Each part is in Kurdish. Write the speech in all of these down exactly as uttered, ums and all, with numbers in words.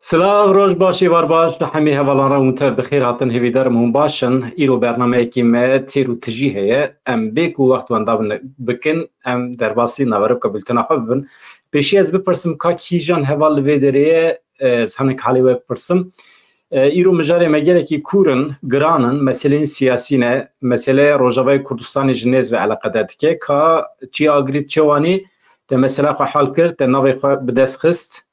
Silav, roj baş, êvar baş, hemî hevalan re hûn tev bi xêr hatin, hêvîdar im hûn baş in. Îro bernameyekî me têr û tijî heye. Em bê ku wext wenda bin-, bikin, em derbasî naveroka bultena xwe bibin. Pêşî ez bipirsim, ka kîjan heval li vê derê ye, ez hinek halê we bipirsim. E, îro mijarê me gelekî kûr in, giran in, meseleyên siyasî ne, meseleya Rojavayê Kurdistanê ji nêz ve eleqedar dike. Ka çi Agirî, çi Wanî, te mesela xwe hal kir, te navê xwe bi dest xist.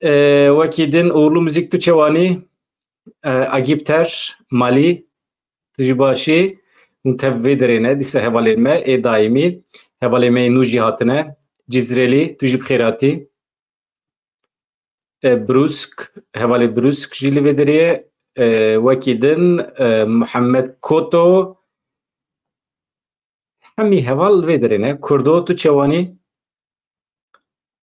E, wekî din, Uğurlu Müzik, tu çi Wanî, e, Agîpter, Malî, tu jî baş î, hûn tev vê derê ne, dîsa hevalên me ê daîmî, hevalê me yê nû jî hatine, Cizrelî, tu jî bi xêr hatî. E, Brûsk, hevalê Brûsk jî li vê derê ye, e, wekî din, e, Muhammed Koto, hemî heval li vê derê ne, Kurdo, tu çi Wanî?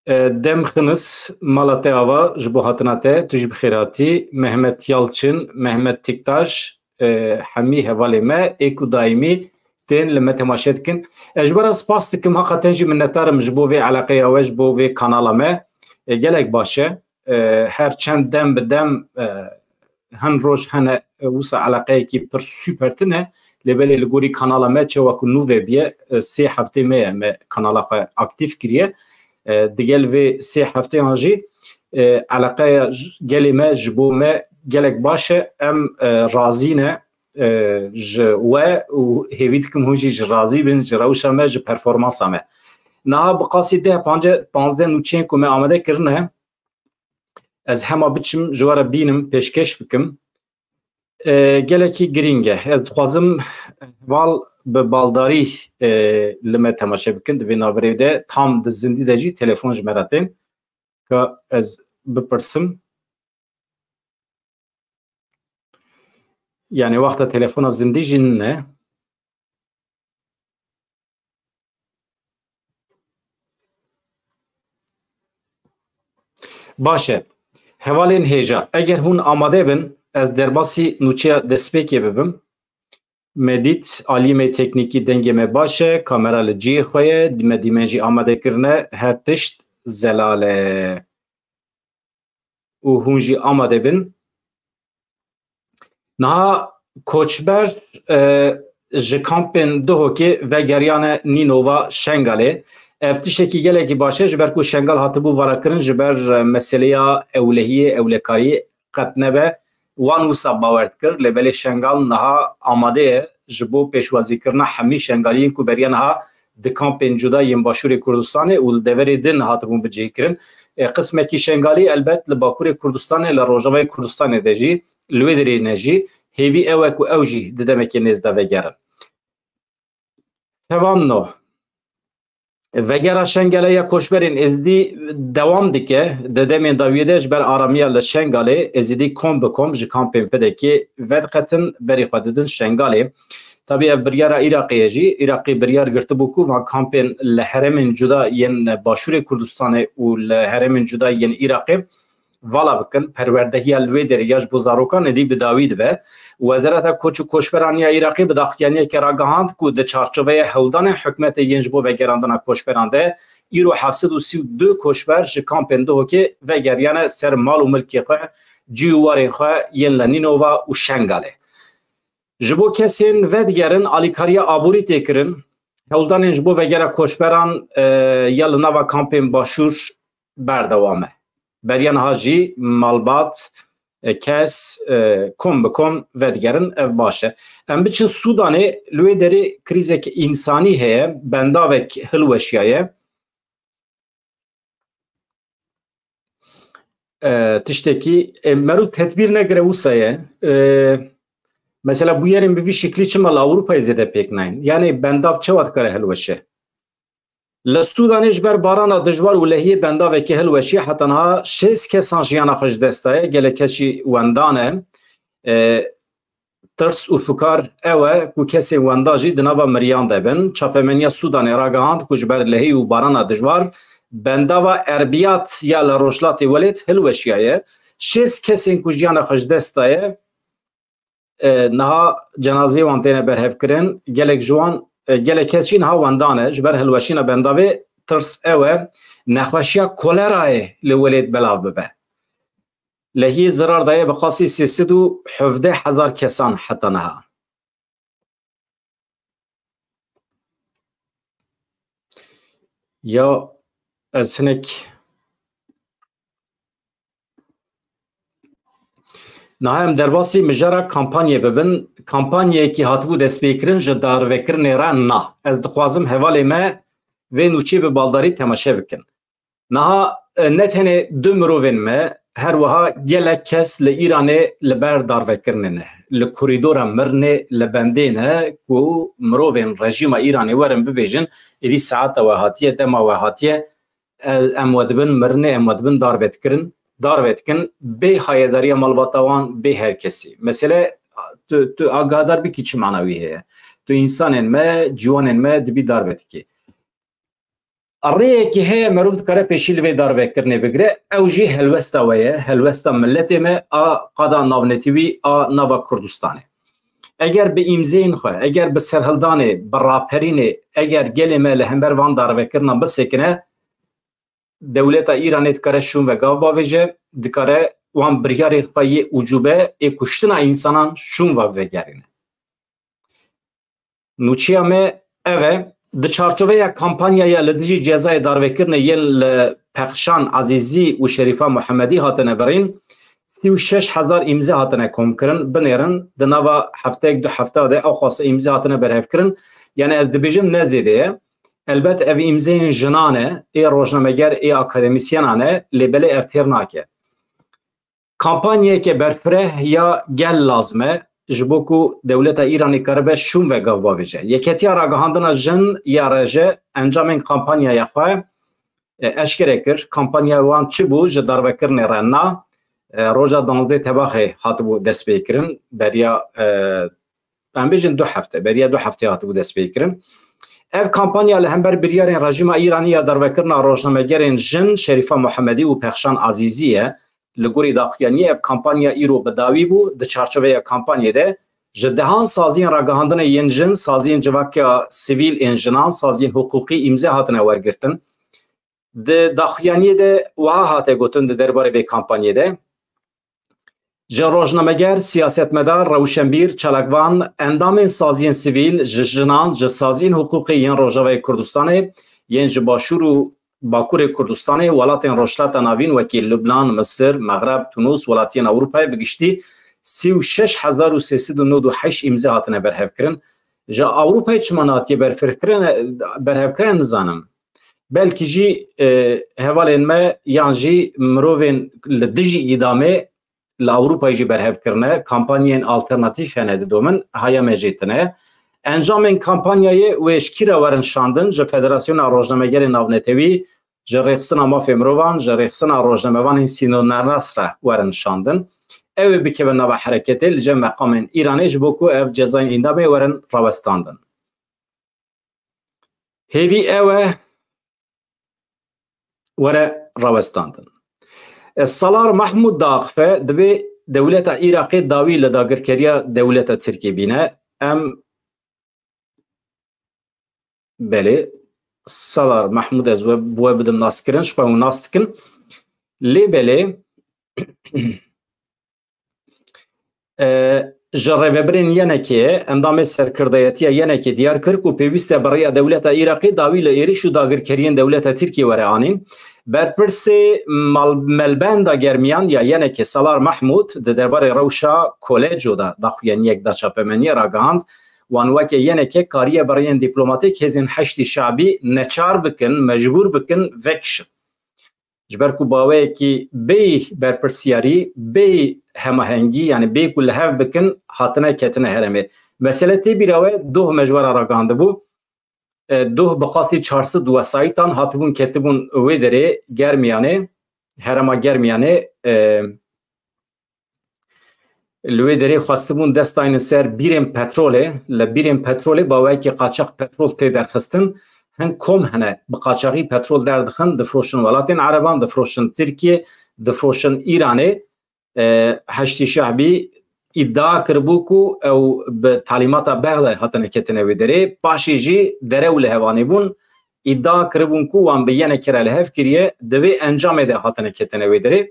E, Dem Xinis, mala te ava ji bo hatina te, tu jî bi xêr hatî. Mehmet Yalçin, Mehmet Tiktaş, e, hemî hevalê me ê ku daîmî tên li me temaşe dikin. Ez ji we re spas dikim, heqeten jî minnetdar im ji bo vê eleqeya we, ji bo vê kanala me. E, gelek baş e. E, her çend dem bi dem, e, hin roj hene, e, wisa eleqeyekî pir super tune, lê belê li gorî kanala me çawa ku nû vebiye, e, sê heftê me ye me kanala xwe aktîf kiriye. E, digel vê sê hefteyan jî, e, eleqeya j-, gelê me ji bo me gelek baş e. Em, e, razî ne, e, ji we û hêvî dikim hûn jî ji razî bin ji rewşa me, ji performansa me. Niha bi qasî deh, panzdeh nûçeyên ku me amade kirine, ez hema biçim ji we re bînim, pêşkêş bikim. E, gelekî girîng e. Ez dixwazim heval bi baldarî, e, li me temaşe bikin. Di vê navberê de tam di zindî de jî telefon ji me re tên. Ka ez bipirsim. Yani wexta telefona zindî jî nine. Baş e. Hevalên hêja, eger hûn amade bin, ez derbasî nûçeya destpêkê bibim. Me dît, aliyê me teknîkî, dengê me baş e, kamera li cihê xwe ye, me dîmen jî amade kirine, her tişt zelal e. Û hûn jî amade bin. Niha koçber, e, ji kampên Duhokê vegeriyane Nînova Şengalê. Ev tiştekî gelekî baş e, ji ber ku Şengal hatibû varakirin, ji ber, e, meseleya ewlehiyê, ewlekariyê qet nebe wan wisa bawer dikir. Lê belê Şengal niha amade ye ji bo pêşwazîkirina hemî Şengaliyên ku beriya niha di kampên cuda yên Başûrê Kurdistanê û li deverê din hatibûn bicihkirin. E, qismekî Şengalî elbet li Bakurê Kurdistanê, li Rojavayê Kurdistanê de jî, li wê derê ne jî, hêvî ew e ku ew jî di demekê nêz de vegerin. Hevalno, vegera Şengalê ya koçberên Êzidî dewam dike. Di demên dawiyê de ji ber aramiya li Şengalê Êzidî kom bi kom ji kampên P D K'ê vediqetin, berî xwe didin Şengalê. Tabî ev biryara Iraqê ye jî. Iraqê biryar girtibû ku van kampên li herêmên cuda yên Başûrê Kurdistanê û li herêmên cuda yên Iraqê vala bikin. Perwerdehiya li wê derê ya ji bo zarokan êdî bi dawî dibe. Wezareta Koç û Koçberan ya Iraqê bi daxuyaniyekê ragihand ku di çarçoveya hewldanên hikûmetê yên ji bo vegerandina koçberan de, îro heft sed û sî û du koçber ji kampên Duhokê vegeriyane ser mal û milkê xwe, cî û warên xwe yên li Nînova û Şengalê. Ji bo kesên vedigerin, alîkariya aborî tê kirin. Hewldanên ji bo vegera koçberan, e, ya li nava kampên Başûr berdewam e. Beriya niha jî malbat, e, kes, e, kom bi kom vedigerin, ev baş e. Em biçin Sûdanê, li wê derê krîzek însanî heye, bendavek hilweşiyaye. E, tiştekî, e, meriv tedbîr negire wisa ye. E, mesela bûyerên bi vî şiklî çima li Ewropayê zêde pêk nayên? Yanî bendav çawa dikare hilweşe? Li Sûdanê ji ber barana dijwar û lehiyê bendavekî hilweşiye, heta niha şêst kesan jiyana xwe ji dest daye, gelek kes jî wendan e. E, tirs û fikar ew e ku kesên wenda jî di nava miriyan de bin. Çapemeniya Sûdanê ragihand ku ji ber lehî û barana dijwar bendava Erbiyat ya li rojhilatê welêt hilweşiyaye. Şêst kesên ku jiyana xwe ji dest daye, e, niha cenazeyê wan têne berhevkirin. Gelek ji wan, e, gelek kes jî niha wendan e. Ji ber hilweşîna bendavê tirs ew e, nexweşiya kolerayê li welêt belav bibe. lehiyê zirar daye bi qasî sê sed û hevdeh hezar kesan heta niha. Ya ez hinek Niha em derbasî mijara kampanyê bibin. Kampanyayekî hatibû destpêkirin ji darvekirinê re na. Ez dixwazim hevalê me vê nûçê bi baldarî temaşe bikin. Niha, e, ne tenê du mirovên me, her wiha gelek kes li Îranê li ber darvekirinê ne. Li korîdora mirinê li bendê ne ku mirovên rejîma Îranê werin bibêjin, êdî saeta we hatiye, dema we hatiye, e, em we dibin mirinê, em we dibin darvedikirin, darvedikin, bê hayedariya malbata wan, bê her kesî. Mesele, tu, tu agahdar bikî çi mana wî heye. Tu însanên me, ciwanên me dibî darvedikî. Rêyekê heye, merov dikare pêşî li vê darvekirinê bigire, ew jî helwesta we ye, helwesta miletê me a qada navnetewî a nava Kurdistanê. Eger bi îmzeyên xwe, eger bi serhildanê, bi raperînê, eger gelê me li hember van darvekirina bisekine, dewleta Îranê dikare şûn ve gav bavêje, dikare wan biryarên xwe yê ucube, ê kuştina însanan şûn ve vegerîne. Nûçiya me ev e, di çarçoveya kampanyaya li dijî cezayê darvekirinê yên li Pexşan Ezîzî û Şerîfa Muhemedî hatine birîn, sî û şeş hezar îmze hatine komkirin, binêrin, di nava hefteyek du hefta de ew xwase îmze hatine berhevkirin. Yani ez dibêjim ne zêde ye. Elbet ev îmzeyên jinan e, ê rojnameger, ê akademîsyenan e, lê belê ev têr nake. Kampanyayeke berfireh ya gel lazim e, ji bo ku dewleta Îranê karibe şûn ve gav bavêje. Yeketiya Ragihandina Jin ya R J encamên kampanyaya xwe, e, eşkere kir. Kampanya wan çi bû? Ji darvekirinê re na. E, roja danzdeh Tebaxê hatibû destpêkirin. Beriya, e, em bêjin du hefte, beriya du heftê hatibû destpêkirin. Ev kampanya li hember biryarên rejîma Îranî ya darvekirina rojnamegerên jin Şerîfa Muhemedî û Pexşan Azîzî ye. Li gorî daxuyaniyê ev kampanya îro bi dawî bû. Di çarçoveya kampanyê de ji dehan saziyên ragihandinê yên jin, saziyên civaka sivîl ên jinan, saziyên hiqûqî îmze hatine wergirtin. Di daxuyaniyê de wiha hate gotin di derbarê vê kampanyê de, ji rojnameger, siyasetmedar, rewşenbîr, çalakvan, endamên saziyên sivîl, ji jinan, ji saziyên hiqûqî yên Rojavayê Kurdistanê, yên ji Başûr û Bakurê Kurdistanê, welatên Rojhilata Navîn wekî Lubnan, Misir, Mexreb, Tunûs, welatiyên Ewropayê bi giştî sî û şeş hezar û sê sed û nod û heşt îmze hatine berhevkirin. Ji Ewropayê çima nehatiye berfirkirin, berhevkirin nizanim. Belkî jî, e, hevalên me yan jî mirovên li dijî îdamê li Ewropayê jî berhev kirine, kampanyayên alternatîf hene didomin, haya me jê tine. Encamên kampanyayê wê ji kî re werin şandin? Ji Federasyona Rojnamegerên Navnetewî, ji Rêxistina Mafê Mirovan, ji Rêxistina Rojnamevanên Sînornenas re werin şandin. Ew ê bikevin nava hereketê li cem meqamên Îranê ji bo ku ev cezayên îdamê werin rawestandin. Hêvî ew e were rawestandin. E, Salar Mahmûd diaxife, divê dewleta Iraqê dawî li dagirkeriya dewleta Tirkiyê bîne. Em, belê, Salar Mahmûd ez we, bi we bidim naskirin, ji xwe hûn nas dikin. Lê belê, E, ji rêvebirên Y N K'ê, endamê serkirdeyetiya Y N K'ê diyar kir ku pêwîst e bi rêya dewleta Iraqê dawî li êrîş û dagirkeriyên dewleta Tirkiyê were anîn. Berpirsê mal-, Melbenda Germiyan ya Y N K'ê Salar Mahmûd di derbarê rewşa Kolejo de daxuyaniyek da çapemeniyê ragihand, wan weke Y N K kariye bi rêyên dîplomatîk hêzên Heşdî Şabî neçar bikin, mecbûr bikin, vekişin. Ji ber ku baweyekî bê berpirsiyarî, bê hemahengî, yani bê ku li hev bikin, hatine ketine herêmê. Mesele tê bîra we, doh me ji we re ragihandibû. E, doh bi qasî çar sed wesayîtan hatibûn ketibûn wê derê Germiyanê, herêma Germiyanê, e, Li wê derê xwestibûn dest daynin ser bîrên petrolê. Li bîrên petrolê baweyekî qaçax petrol tê derxistin. Hin kom hene bi qaçaxî petrol derdixin, difroşin welatên Ereban, difroşin Tirkiyê, difroşin Îranê. E, Heşdî Şehbî îdia kiribû ku ew bi talîmata Bexdayê hatine ketine wê derê. Paşê jî derew li hevanê bûn. Îdia kiribûn ku wan bi Y N K re li hev kiriye, di vê encamê de hatine ketine wê derê.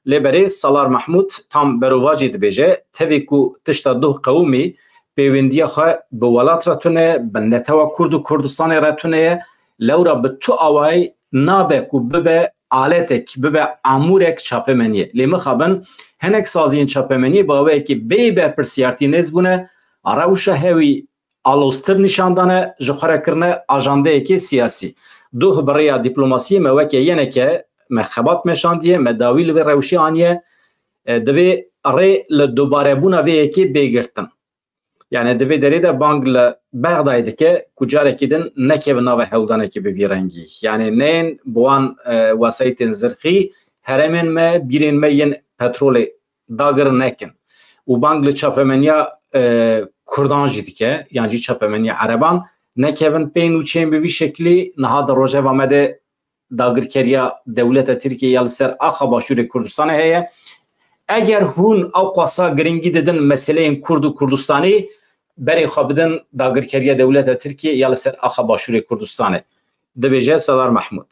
Lê berê Salar Mehmûd tam berovajî dibêje, tevî ku tişta duh qewimî, pêwendiya xwe bi welat re tune, bi netewa Kurd û Kurdistanê re tune ye, lewra bi tu awayî nabe ku bibe aletek, bibe amûrek çapemeniyê. Lê mixabin hinek saziyên çapemeniyê bi awayekî bêyî berpirsiyartî nêz bûne, rewşa hewî aloztir nîşan dane, ji xwe re kirine ajandeyekê siyasî. Duh bi rêya dîplomasiyê me weke yeneke me xebat meşandiye, me dawî li vê rewşê aniye. E, divê rê li dubarebûna vê yekê bê girtin. Yani di vê derê de bang li Bexdayê dike ku carekî din nekeve nava hewldanekê bi vî rengî. Yani neyên bi wan, e, wesayîtên zirxî herêmên me, bîrên me yên petrolê dagir nekin. Û bang li çapemeniya, e, Kurdan jî dike, yan jî çapemeniya Ereban, nekevin pê nûçeyên bi vî şeklî. Niha di rojeva me de dagirkeriya dewleta Tirkiyê ya li ser axa Başûrê Kurdistanê heye. Eger hûn ew qasa giringî didin meseleyên Kurd û Kurdistanê, berê xwe bidin dagirkeriya dewleta Tirkiyê ya li ser axa Başûrê Kurdistanê. Dibêje Sedar Mehmûd.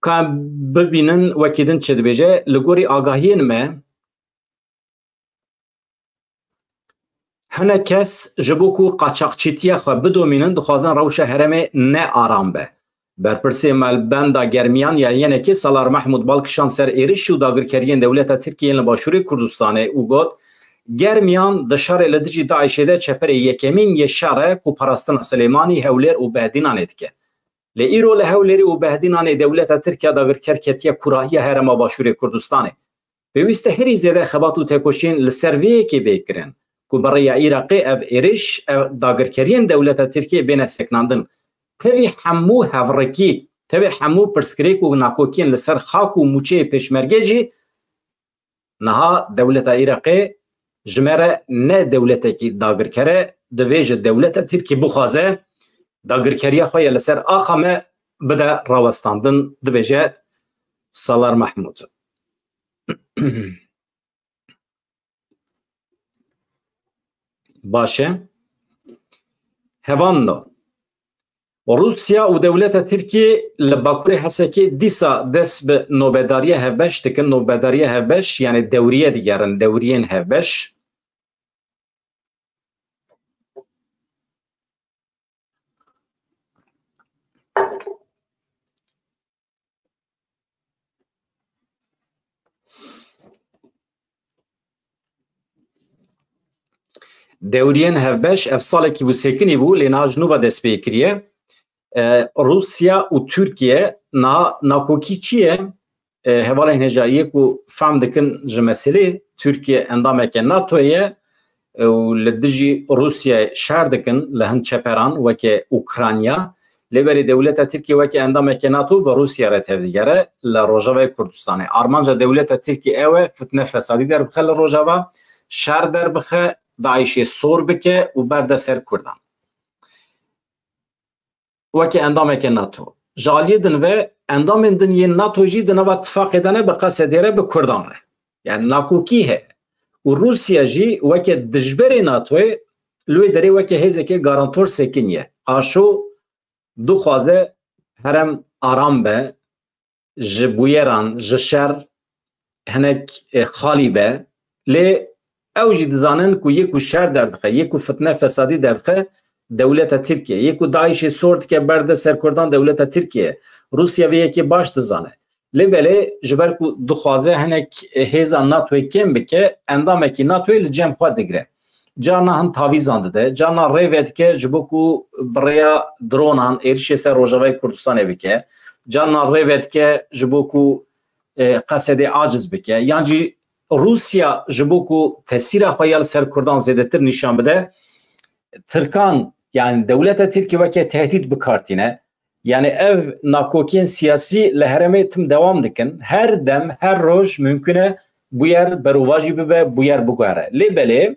Ka bibînin wekî din çi dibêje. Li gorî agahiyên me, hinek kes ji bo ku qaçaxçîtiya xwe bidomînin, dixwazin rewşa herêmê ne aram be. Berpirsê Malbenda Germiyan ya yenekê Salar Mehmûd bal kişand ser êrişî û dagirkeriyên dewleta Tirkiyê yên li Başûrê Kurdistanê û got, Germiyan di şerê li dijî DAIŞê de çeperê yekemîn yê şer e ku parastina Silêmanî, Hewlêr û Behdînanê dike. Lê îro li Hewlêrê û Behdînanê dewleta Tirk ya dagirker ketiye kurahiya herêma Başûrê Kurdistanê. Pêwîst e herî zêde xebat û tekoşîn li ser vê yekê bê kirin ku bi rêya Iraqê ev êriş, ev dagirkeriyên dewleta Tirkiyê bêne sekinandin. Tevî hemû hevrikî, tevî hemû pirsgirêk û nakokiyên li ser xak û mûçeyê pêşmerge jî niha dewleta Iraqê ji me re ne dewletekî dagirker e, divê ji dewleta Tirkî bixwaze dagirkeriya xwe ya li ser axa me bide rawestandin, dibêje Salar Mehmûd. Baş e. Hevanno. Rûsya û dewleta Tirkiyê li Bakurê Hesekê dîsa dest bi nobedariya hevbeş dikin. Nobedariya hevbeş, yani dewriye digerin, dewriyên hevbeş. Dewriyên hevbeş ev salekî bû sekinî bû, lê niha ji nû ve dest pê kiriye. E, Rûsya û Tirkiye niha nakokî çi ye? E, hevalên hêja yê ku fehm dikin ji meselê, Tirkiye endameke NATO ye, e, û li dijî Rûsyayê şer dikin li hin çeperan weke Ukrayna. Lê berê dewleta Tirkiyê weke endameke NATO bi Rûsya re tevdigere li Rojavayê Kurdistanê. Armanca dewleta Tirkiyê ew e, fitne fesadî derbixe li Rojava, şer derbixe, DAIŞê sor bike û berde ser Kurdan. Weke endameke NATO. Ji aliyê din ve endamên din yên NATO jî di nava tifaqê de ne, bi qesedê re bi Kurdan re. Yani nakokî heye. Û Rûsya jî weke dijberê NATOyê li wê derê weke hêzeke garantor sekiniye. Qaşo dixwaze herem aram be, ji bûyeran, ji şer hinek, e, xalî be. Lê ew jî dizanin ku yê ku şer derdixe, yê ku fitne fesadî derdixe, dewleta Tirkiye. Yê ku DAIŞê sor dike berde ser Kurdan, dewleta Tirkiye. Rûsya vê yekê baş dizane. Lê belê ji ber ku dixwaze hinek, e, hêza NATOyê kêm bike, endamekî NATOyê li cem xwe digire. Carna hin tavîzan dide, carna rê vedike ji bo ku bi rêya dronan êrişê ser Rojavayê Kurdistanê bike, carna rê vedike ji bo ku, e, Qesedê aciz bike, yan jî Rûsya ji bo ku tesîra xwe ya li ser Kurdan zêdetir nîşan bide, Tirkan, yani dewleta Tirkî weke tehdît bi kar tîne. Yani ev nakokiyên siyasî li herêmê tim dewam dikin. Her dem, her roj mumkin e bûyer berovajî bibe, bûyer biguhere. Lê belê,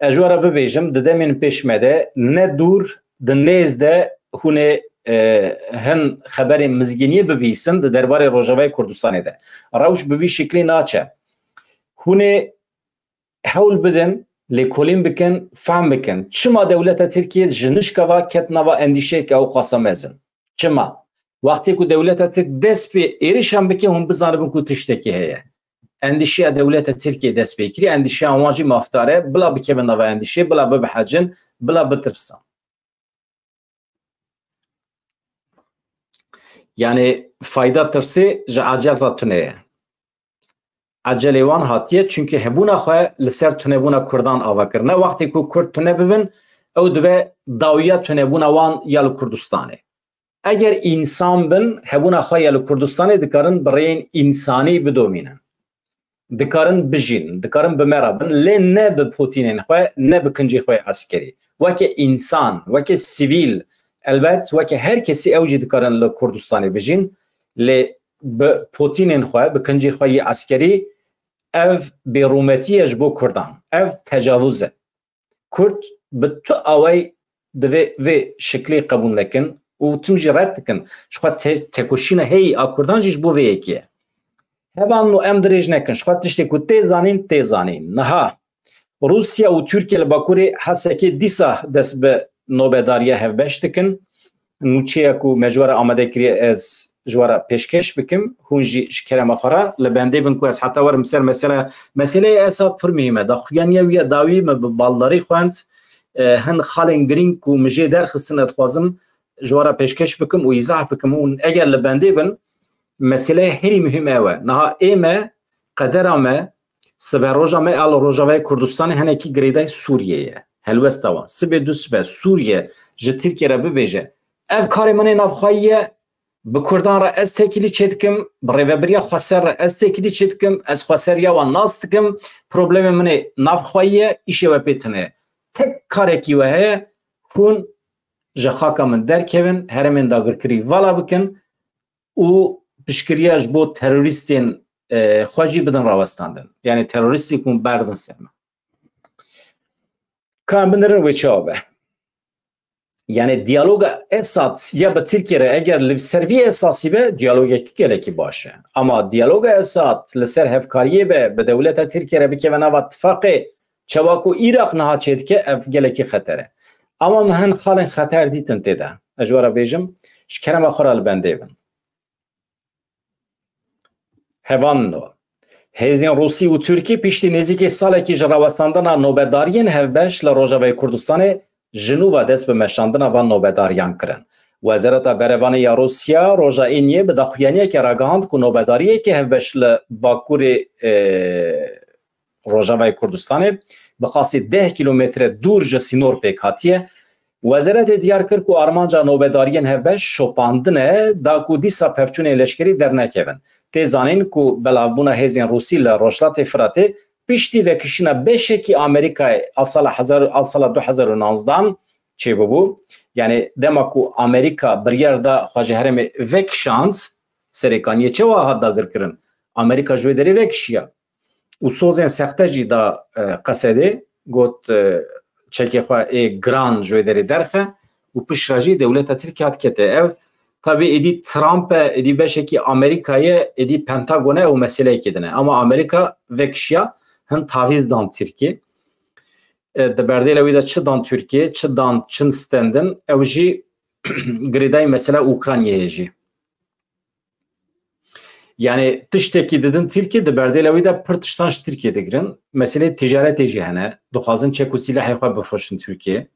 ez ji we re bibêjim, di demên pêş me de ne dûr, di nêz de hûn ê, e, hin xeberên mizgîniyê bibîsin di derbarê Rojavayê Kurdistanê de. Rewş bi vî şiklî naçe. Hûn ê hewl bidin, lêkolîn bikin, fehm bikin. Çima dewleta Tirkiyê ji nişka va ket nava endîşeyeke ew qasa mezin? Çima? Wextê ku dewleta Tirk dest pê êrişan bike, hûn bizanibin ku tiştekî heye. Endîşeya dewleta Tirkiyê dest pê kiriye, endîşeya wan jî mafdar e, bila bikevin nava endîşê, bila bibehecin, bila bitirsin. Yani fayda tirsê ji ecel re tune ye. Ecelê wan hatiye, çunke hebûna xwe li ser tunebûna Kurdan ava kirine. Wextê ku Kurd tune bibin, ew dibe dawiya tunebûna wan ya li Kurdistanê. Eger însan bin, hebûna xwe ya li Kurdistanê dikarin bi rêyên însanî bidomînin. Dikarin bijîn, dikarin bi me re bin, lê ne bi potînên xwe, ne bi kincê xwe eskerî. Weke însan, weke sivîl, elbet weke her kesî ew jî dikarin li Kurdistanê bijîn, lê bi potînên xwe, bi kincê xwe yê eskerî, ev bêrûmetî ye ji bo Kurdan. Ev tecavuz e. Kurd bi tu awayî divê vê şiklê qebûl nekin û tim jî red dikin. Ji xwe te-, tekoşîna heyî a Kurdan jî ji bo vê yekê ye. Hevalno, em dirêj nekin. Ji xwe tiştê ku tê zanîn, tê zanîn. Niha Rûsya û Tirkiye li Bakurê Hesekê dîsa dest bi nobedariya hevbeş dikin. Nûçeya ku me ji we re amade kiriye, ez ji we re pêşkêş bikim. Hûn jî ji kerema xwe re li bendê bin ku ez heta werim ser mesele. Meseleyê Esad pir muhîm e. Daxuyaniya wî ya dawî me bi baldarî xwend. E, hin xalên girîng ku min jê derxistin, ez dixwazim ji we re pêşkêş bikim û îzah bikim. Hûn eger li bendê bin, meseleya herî muhîm ew e. Niha ê me, qedera me, siberoja me a li Rojavayê Kurdistanê hinekî girêdayî Sûriyê ye. Helwesta wan. Sibê du sibe Sûriye ji Tirkiye re bibêje, ev karê min ê navxweyî ye, bi Kurdan re ez têkilî çêdikim, bi rêvebiriya xweser re ez têkilî çêdikim, ez xweseriya wan nas dikim, problemê min ê navxweyî ye, îşê we pê tune ye. Tek karekî we heye, hûn ji xaka min derkevin, herêmên dagirkirî vala bikin û piştgiriya ji bo terorîstên, e, xwe jî bidin rawestandin. Yani terorîstî ku berdin ser me. Ka em binirin wê çawa be? Yani diyaloga Esad ya bi Tirkiye re eger li ser vî esasî be, diyalogekî gelekî baş e. Ama diyaloga Esad li ser hevkariyê be, bi dewleta Tirkiye re bikeve nava tifaqê, çawa ku Iraq niha çêdike, ev gelekî xeter e. Ama min hin xalên xeter dîtin tê de. Ez ji we re bêjim, ji kerema xwe re li bendê bin. Hevalno, hêzên Rûsî û Tirkî piştî nêzîkî salekî ji rawestandina nobedariyên hevbeş li Rojavayê Kurdistanê ji nû ve dest bi meşandina van nobedariyan kirin. Wezareta Berevanê ya Rûsya roja Îniyê bi daxuyaniyekê ragihand ku nobedariyekê hevbeş li bakurê, e, Rojavayê Kurdistanê bi qasî deh kîlometre dûr ji sînor pêk hatiye. Wezaretê diyar kir ku armanca nobedariyên hevbeş şopandin e, da ku dîsa pevçûnên leşkerî dernekevin. Tê zanîn ku belavbûna hêzên Rûsî li Rojhilatê Firatê piştî vekişîna beşekî Amerîkayê a sala hezar, a sala du hezar û nozdehan çêbûbû. Yani dema ku Amerîka biryar da xwe ji herêmê vekişand, Serêkaniyê çawa hat dagirkirin? Amerîka ji wê derê vekişiya. Û sozên sexte jî da, e, Qesedê, got, e, çekê xwe ê giran ji wê derê derxe û piştre jî dewleta Tirkiye hat kete. Ev, tabî êdî Trump e, êdî beşekî Amerîka ye, êdî Pentagon e û meseleyekê din e. Ama Amerîka vekişiya, hin tavîz dan Tirkiye. E, di berdêla wî de çi dan Tirkiye, çi dan, çi stendin, ew jî girêdayî mesela Ukraynayê jî. Yani tiştekî didin Tirkiye, di berdêla wî de pir tiştan ji Tirkiye digirin. Meseleyê ticaretê jî hene. Dixwazin çek û sîlehê xwe bifroşin Tirkiye.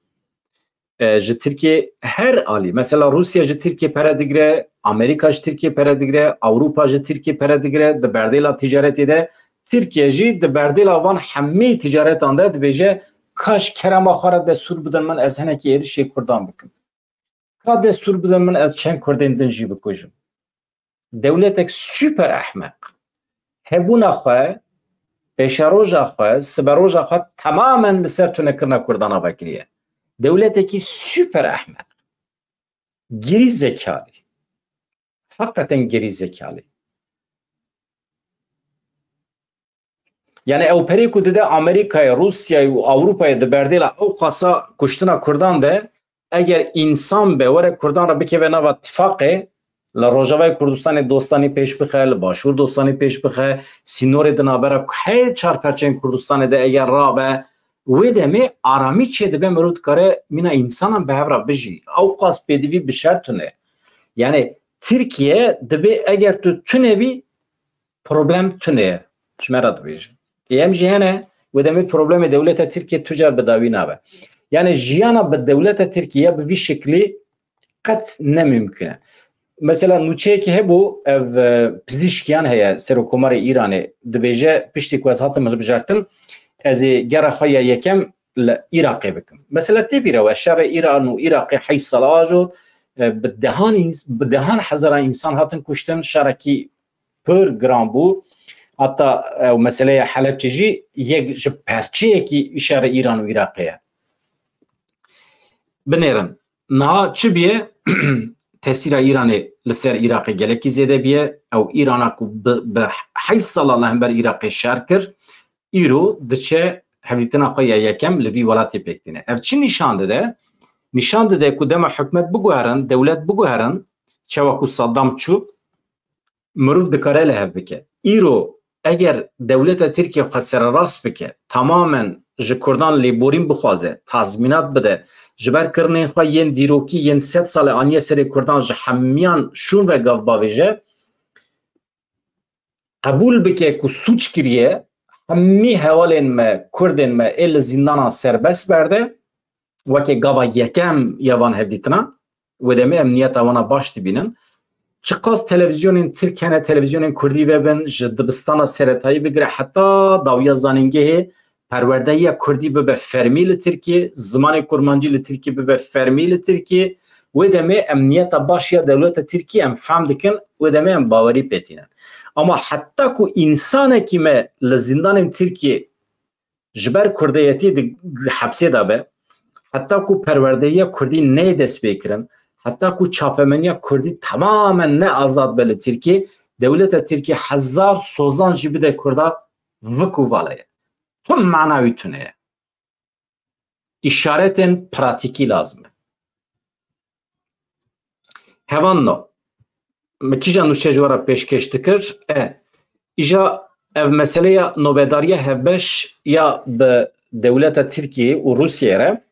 E, ji Tirkiye her alî. Mesela Rûsya ji Tirkiye pere digire, Amerîka ji Tirkiye pere digire, Ewropa ji Tirkiye pere digire. Di berdêla ticaretê de Tirkiye jî di berdêla van hemî ticaretan de dibêje, ka ji kerema xwe re destûr bidin min, ez hinekî êrişê Kurdan bikim. Ka destûr bidin min, ez çend Kurdên din jî bikujim. Dewletek super ehmeq. Hebûna xwe, pêşeroja xwe, siberoja xwe temamen li ser tunekirina Kurdan ava kiriye. Dewletekî super ehmeq. Gîrî zekalî. Heqeten gîrî zekalî. Yani ew perê ku dide Amerîkayê, Rûsyayê û Ewropayê di berdêla ew qasa kuştina Kurdan de, eger însan be were Kurdan re bikeve nava tifaqê, li Rojavayê Kurdistanê dostanî pêş bixe, li Başûr dostanî pêş bixe, sînorê di navbera hê çar perçeyên Kurdistanê de eger rabe, wê demê aramî çêdibe, mirov dikare mîna însanan bi hev re bijî. Ew qas pêdivî bi şer tune. Yani Tirkiye dibê eger tu tune bî, problem tune ye. Ji me re dibêjin. Ê em jî hene, wê demê problemê dewleta Tirkiye tu car bi dawî nabe. Yani jiyana bi dewleta Tirkiye ya bi vî şeklî qet ne mimkun e. Mesela nûçeyekî hebû, ev, e, pizîşkiyan heye, Serokkomarê Îranê, dibêje, piştî ku ez hatim hilbijartin, ez ê gera xwe ya yekem li Iraqê bikim. Mesela tê bîra we, şerê Îran û Iraqê heşt sala ajo, e, bi dehan ins-, bi dehan hezara însan hatin kuştin, şerekî pir giran bû. Heta, e, meseleya Helebçe jî yek ji perçeyekî şerê Îran û Iraqê ye. Binêrin, niha çi bûye? Tesîra Îranê li ser Iraqê gelekî zêde bûye. Ew Îrana ku bi, bi heşt sala li hember Iraqê şer kir, îro diçe hevdîtina xwe ya yekem li vî welatê pêk tîne. Ev çi nîşan dide? Nîşan dide ku dema hikûmet biguherin, dewlet biguherin, çawa ku Saddam çû, mirov dikare li hev bike. Îro eger dewleta Tirkiye xwe sererast bike, tamamen ji Kurdan lêborîn bixwaze, tazmînat bide, ji ber kirinên xwe yên dîrokî yên sed sal e aniye serê Kurdan ji hemiyan şûn ve gav bavêje, qebûl bike ku sûc kiriye, hemî hevalên me, Kurdên me ê li zîndanan serbest berde, weke gava yekem ya van hevdîtina, wê demê em niyeta wana baş dibînin. Çiqas televîzyonên Tirk hene, televîzyonên Kurdî vebin, ji dibistana seretayî bigire heta dawiya zanîngehê, perwerdehiya Kurdî bibe fermî li Tirkiyê, zimanê kurmancî li Tirkiyê bibe fermî li Tirkiyê, wê demê em niyeta baş ya dewleta Tirkiyê em fehm dikin, wê demê em bawerî pê tînin. Ama heta ku însanekî me li zîndanên Tirkiyê ji ber kurdeyetî di, di hepsê de be, heta ku perwerdehiya kurdî neyê destpêkirin, heta ku çapemeniya kurdî tamamen ne azad be li Tirkiyê, dewleta Tirkiyê hezar sozan jî bide kurda, vik û vala ye. Tim mana wî tune ye. Îşaretên pratîkî lazim e. Hevanno, min kîja nûçe ji we re pêşkêş dikir? E, îja ev meseleya nobedariya hevbeş ya bi dewleta Tirkiyê û Rûsiyê re,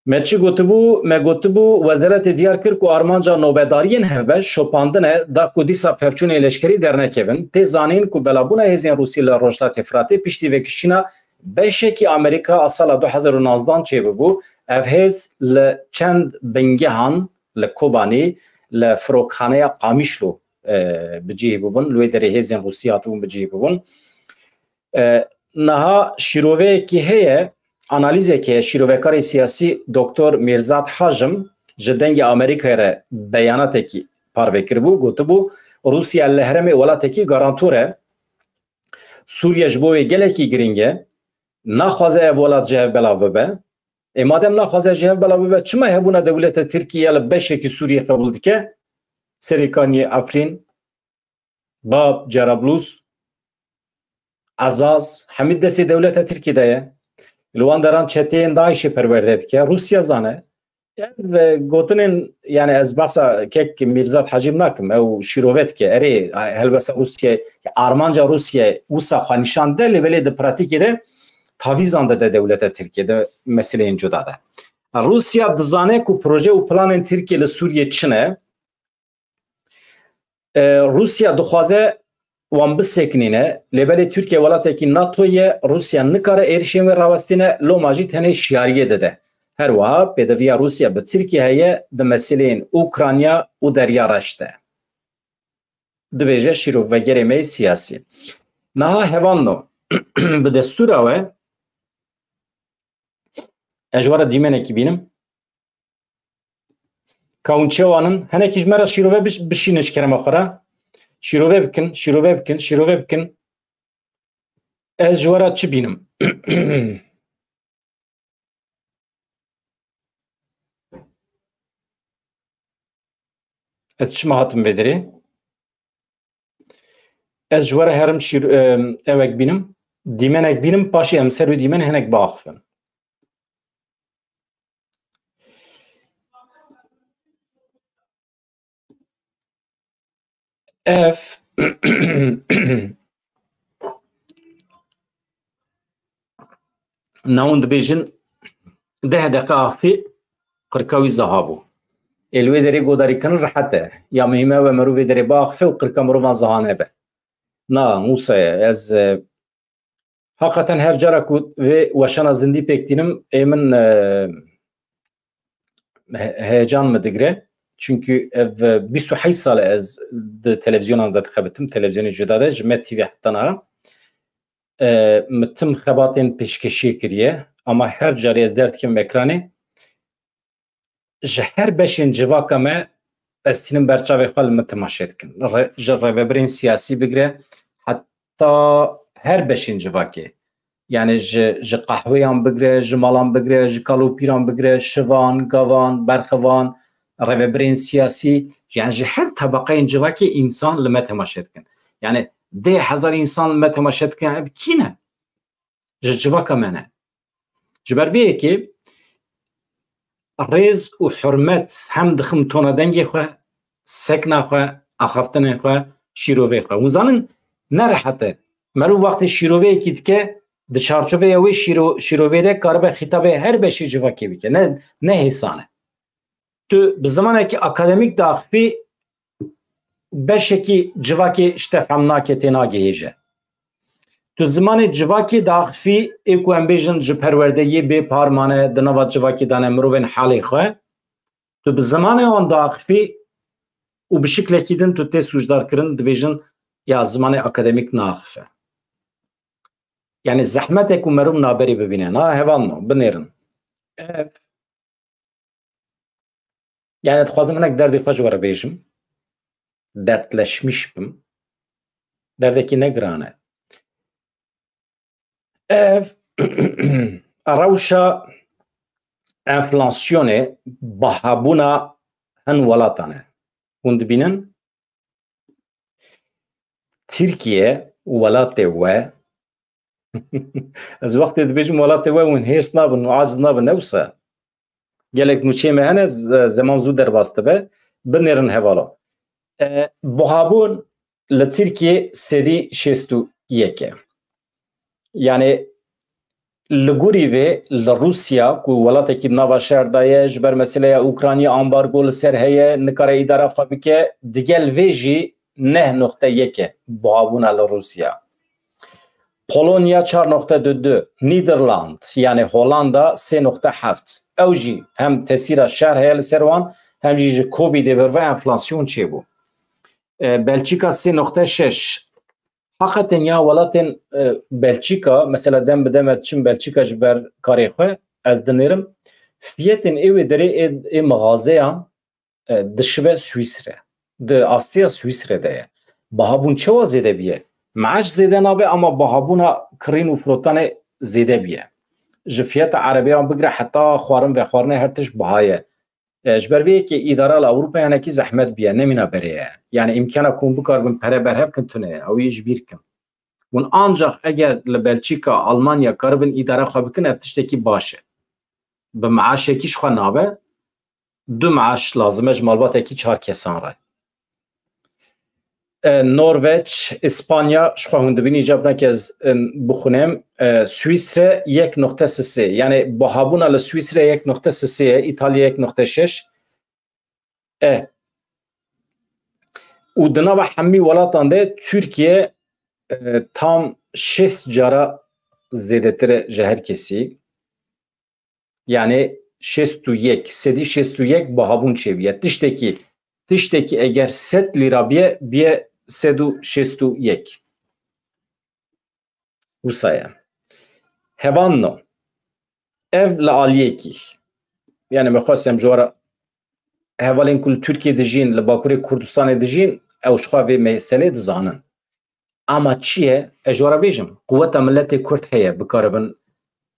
me çi gotibû? Me gotibû, wezaretê diyar kir ku armanca nobedariyên hevbeş şopandin e, da ku dîsa pevçûnên leşkerî dernekevin. Tê zanîn ku belabûna hêzên Rûsî li Rojhilatê Firatê piştî vekişîna beşekî Amerîka a sala du hezar û nozdan çêbûbû. Ev hêz li çend bingehan li Kobanî, li firokxaneya Qamişlo, e, bi cihî bûbûn, li wê derê hêzên Rûsî hatibûn bi cihî bûbûn. E, niha şîroveyekî heye, analîzekî heye, şîrovekarê siyasî Doktor Mîrzad Hajim ji Dengê Amerîkayê re beyanatekî parve kiribû, gotibû, Rûsya li herêmê welatekî garantor e. Sûriye ji bo wê gelekî girîng e. Naxwaze ev welat ji hev belav bibe. Ê madem naxwaze ji hev belav bibe, çima hebûna dewleta Tirkî ya li beşekî Sûriyê qebûl dike? Serêkaniyê, Efrîn, Bab, Cerablus, Ezaz, hemî destê dewleta Tirkî de ye. Li wan deran çeteyên DAIŞê perwerde dike. Rûsya zane. Ev, e, gotinên, yani ez behsa kek Mîrzad Hacîm nakim, ew şîrove dike. Erê, helbesta Rûsya, armanca Rûsya wisa xwe nîşan de, lê belê di pratîkê de tavîzan dide dewleta Tirkiyê di meseleyên cuda de. Rûsya dizane ku proje û planên Tirkiyê li Sûriyê çi ne. E, Rûsya dixwaze wan bisekinîne, lê belê Tirkiye welatekî NATO ye, Rûsya nikare êrişên wê rawestîne, loma jî tenê şiyariyê dide. Her wiha pêdiviya Rûsya bi Tirkiye heye di meseleyên Ukrayna û Derya Reş de. Dibêje şîrovvegerê me yê siyasî. Niha hevalno, bi destûra we, ez ji we re dîmenekî bînim. Ka hûn çi wan in? Henekî ji me re şîrove biş-, bişînin ji kerema xwe re. Şîrove bikin, şîrove bikin, şîrove bikin. Ez ji we re çi bînim? Ez çima hatim vê derê? Ez ji we re herim şîr-, em, ewek bînim. Dîmenek bînim, paşê em ser wê dîmen hinek biaxifin. Ev nahûn dibêjin, deh deqe axifî qirka wî zaha bû. Ê li wê derê godarîkirin rehet e. Ya muhîm e we merov vê derê biaxife û qirka mirovan zehane be. Na, wisa ye. Ez, e, heqeten her cara ku vê weşana zindî pêk tînim, ê min, e, he-, heyecan min digire. Çunkî ev, e, bîst û heşt sal e ez di televîzyonan de dixebitim, televîzyonê cuda de, ji Med T V heta niha. E, min tim xebatên pêşkêşiyê kiriye, ama her carê ez derdikim ekranê, ji her beşên civaka me ez tînim ber çavê xwe, li min temaşe dikin. Re-, ji rêvebirên siyasî bigire heta her beşên civakê. Yani ji, ji qehweyan bigire, ji malan bigire, ji kalopîran bigire, şivan, gavan, berxevan, rêvebirên siyasî, yani ji her tebeqeyên civakê însan li me temaşe dikin. Yani deh hezar însan li me temaşe dikin, ev kî ne? Ji civaka me ne. Ji ber vê yekê rêz û hurmet hem dixim tona dengê xwe, sekna xwe, axaftinên xwe, şîrovê xwe. Hûn zanin ne rehet e. Merov wextê şîroveyekî dike, di çarçoveya wê şîro-, şîrovê de karibe xîtabê her beşê civakê bike. Ne, ne hêsan e. Tu bi zimanekî akademîk diaxivî, beşekî civakê ji te fehm nake, tê nagihêje. Tu zimanê civakê diaxivî, ê ku em bêjin ji perwerdeyê bê par mane, di nava civakê de ne, mirovên halê xwe. Tu bi zimanê wan diaxivî û bi şiklekî din tu tê sûcdar kirin, dibêjin ya zimanê akademîk naaxife. Yani zehmet e ku meriv naberê bibîne. Na, hevalno, binêrin. Ev Yani dixwazim hinek derdê xwe ji we re bêjim. Dertleşmiş bim. Derdekî ne giran e. Ev rewşa enflasyonê, bahabûna hin welatan e. Hûn dibînin? Tirkiye welatê we. Ez wextê dibêjim welatê we, hûn hêrs nabin û aciz nabin, ne wisa. Gelek nûçeyê me hene, z-, zeman zû derbas dibe. Binêrin hevalo. E, buhabûn li Tirkiye sedî şêst û yek e. Yani li gorî vê li Rûsya ku welatekî di nava şer de ye, ji ber meseleya Ukraynî ambargo li ser heye, nikare îdara xwe bike, digel vê jî neh noqte yek e buhabûna li Rûsya. Polonya çar noqte du du, Nîderland, yani Hollanda sê noqte heft. Ew jî hem tesîra şer heye li ser wan, hem jî ji Covidê vir ve enflasyon çêbû. E, Belçika sê noqte şeş. Heqeten ya welatên, e, Belçika, mesela dem bi dem ez diçim Belçika ji ber karê xwe, ez dinêrim, fiyetên ê wê derê ê, ê mixazeyan, e, dişibe Swîsre. Di astiya Swîsre de ye. Bahabûn çawa zêde biye? Meaş zêde nabe, ama bahabûna kirîn û firotanê zêde biye. Ji fiyeta erebeyan bigire heta xwarin vexwarinê her tişt biha ye. E, ji ber vê yekê îdara li Ewropayê hinekî zehmet biye, nemîna berê ye. Yani îmkana ku hûn bikaribin pere berhev kin tune ye, ew yê ji bîr kin. Hûn ancak eger li Belçîka, Almanya karibin îdara xwe bikin, ev tiştekî baş e. Bi meaşekî ji xwe nabe, du meaş lazim e ji malbatekî çar kesan re. E, Norveç, Îspanya, ji xwe hûn dibînî, îcab nake ez, e, bixwînim. E, Swîsre yek noqte sisê. Yani bahabûna li Swîsre yek noqte sisê ye, Îtalya yek noqte şeş. E. Û di nava hemî welatan de Tirkiye, e, tam şêst cara zêdetir e ji her kesî. Yani şêst û yek, sedî şêst û yek bahabûn çêbiye. Tiştekî, tiştekî eger sed lîra biye, biye sed û şêst û yek. Wisa ye. Hevalno. Ev li aliyekî. Yani me xwest em ji we re hevalên ku li Tirkiyê dijîn, li Bakurê Kurdistanê dijîn, ew ji xwe vê meselê dizanin. Ama çi ye? Ez ji we re bêjim, quweta miletê Kurd heye, bikaribin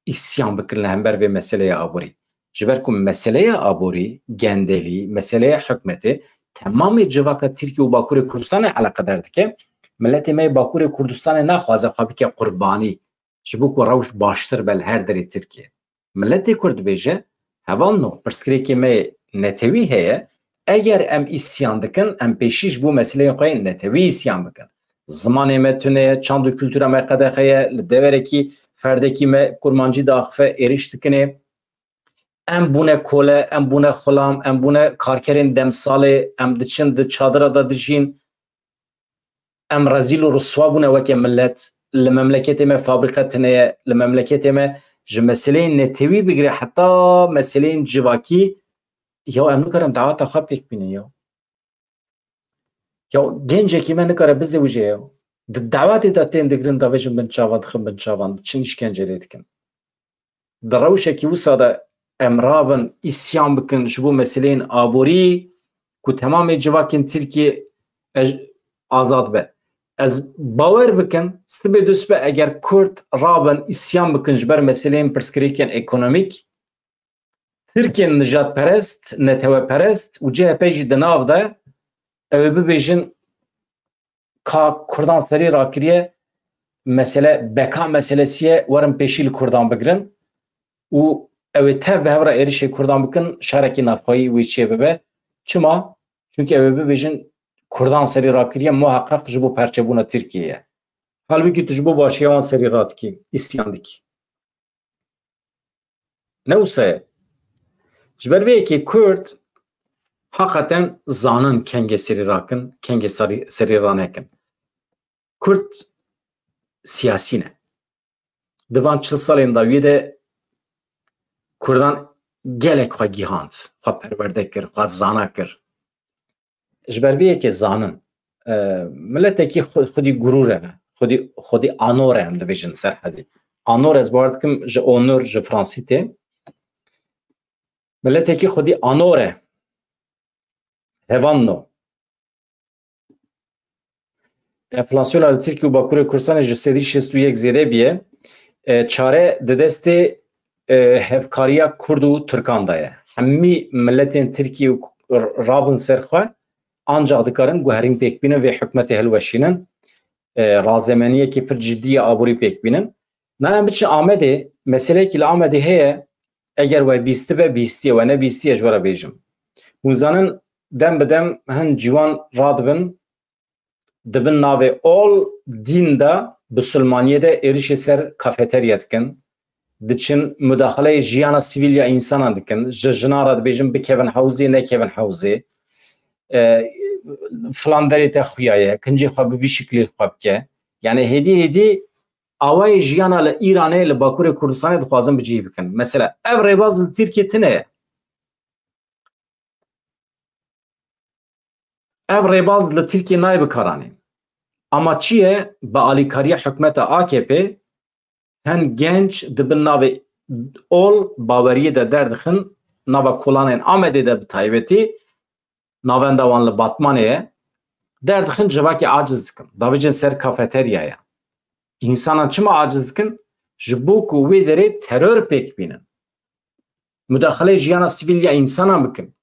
îsyan bikin li hember vê meseleya aborî. Ji ber ku meseleya aborî, gendelî, meseleya hikûmetê, temamê civaka Tirkiye û Bakurê Kurdistanê eleqedar dike. Miletê me yê Bakurê Kurdistanê naxwaze xwe bike qurbanî, ji bo ku rewş baştir be li her derê Tirkiye. Miletê Kurd dibêje, hevalno, pirsgirêkê me yê netewî heye, eger em îsyan dikin, em pêşî ji bo meseleyên xwe yên netewî îsyan bikin. Zimanê me tune ye, çand û kultura me qedexe ye, li deverekî ferdekî me kurmancî diaxife, êrîş dikinê. Em bûne kole, em bûne xulam, em bûne karkerên demsalê, em diçin di çadira de dijîn. Em rezîl û riswa bûne weke millet. Li memleketê me fabrîke tune ye, li memleketê me ji meseleyên netewî bigire heta meseleyên civakî, ya em nikarin daweta xwe pêk bînin ya. Ya gencekî me nikare bizewije ya. Di dawetê de tên digirin, davêjin bin çavan, dixin bin çavan, çin îşkence lê dikin. Di rewşekî wisa de em rabin îsyan bikin ji bo meseleyên aborî ku temamê civakên Tirkiyê ez-, azad be. Ez bawer bikim, sibê dusibe eger Kurd rabin îsyan bikin ji ber meseleyên pirsgirêkên ekonomîk, Tirkên nijadperest, neteweperest û C H P jî di nav de, ew ê bibêjin ka Kurdan serî rakiriye, mesele beka meselesî ye, werin pêşî li Kurdan bigirin û ew ê tev bi hev re êrişê Kurdan bikin, şerekî navxweyî wê çê bibe. Çima? Çimkî ew ê bibêjin Kurdan serî rakiriye, muheqeq ji bo perçebûna Tirkiyê ye. Halbûkî tu ji bo başiya wan serî radikî, îsyan dikî. Ne wisa ye. Ji ber vê yekê Kurd heqeten zanin kengê serî rakin, kengê serî, serî ranekin. Kurd siyasî ne. Di van çil salên dawiyê de Kurdan gelek xwe gihand, xwe perwerde kir, xwe zana kir. Ji ber vê yekê zanin, e, miletekî xwe-, xwedî gurûr e, xwedî, xwedî anor e, em dibêjin ser hedî. Anor, ez bawer dikim ji onur, ji fransî tê. Miletekî xwedî anor e. Hevanno. Enflasyona li Tirkiye û Bakurê Kurdistanê ji sedî şêst û yek zêde bûye. E, çare di destê, e, hevkariya Kurd û Tirkan de ye. Hemî miletên Tirkiye û r-, rabin ser xwe, ancaq dikarin guherîn pêk bînin, vê hikûmetê hilweşînin. E, razemeniyekî pir cidî ya aborî pêk bînin. Na em biçin Amedê, meseleyekî li Amedê heye, eger we bîstibe, bîstiye, we nebîstiye, ji we re bêjim. Hûn zanin, dem bi dem hin ciwan radibin, di bin navê ol dîn de, bisilmaniyê de êrişê ser kafeterya dikin, diçin mudaxaleyê jiyana sivîl ya însanan dikin, ji jinan re dibêjin bikevin hewzê, nekevin hewzê, e, filan derê te xuya ye, kincê xwe bi vî şiklî xwe bike. Yani hêdî hêdî awayê jiyana li Îranê, li Bakurê Kurdistanê dixwazin bi cihî bikin. Mesela ev rêbaz li Tirkiye tune ye. Ev rêbaz li Tirkiye nayê bikaranîn. Ama çi ye? Bi alîkariya hikûmeta A K P hin genç di bin navê ol baweriyê de derdixin, nava kolanên Amedê de bi taybetî, navenda wan li Batmanê ye, derdixin civakê aciz dikin. Davêjin ser kafeteryaya. Însanan çima aciz dikin? Ji bo ku wê derê teror pêk bînin. Mudaxaleyê jiyana sivîl ya însanan bikin.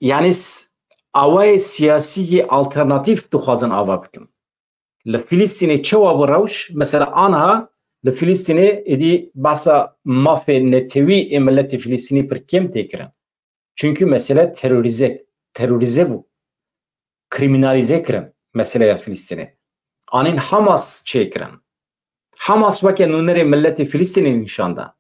Yani s-, awayê siyasî yê alternatîf dixwazin ava bikin. Li Filistînê çawa bû rewş? Mesela anha li Filistînê êdî behsa mafê netewî ê miletê Filistînî pir kêm tê kirin. Çunkî mesele terorîze, terorîze bû. Krîmînalîze kirin meseleya Filistînê. Anîn Hamas çêkirin. Hamas weke nûnerê miletê Filistînê nîşan da.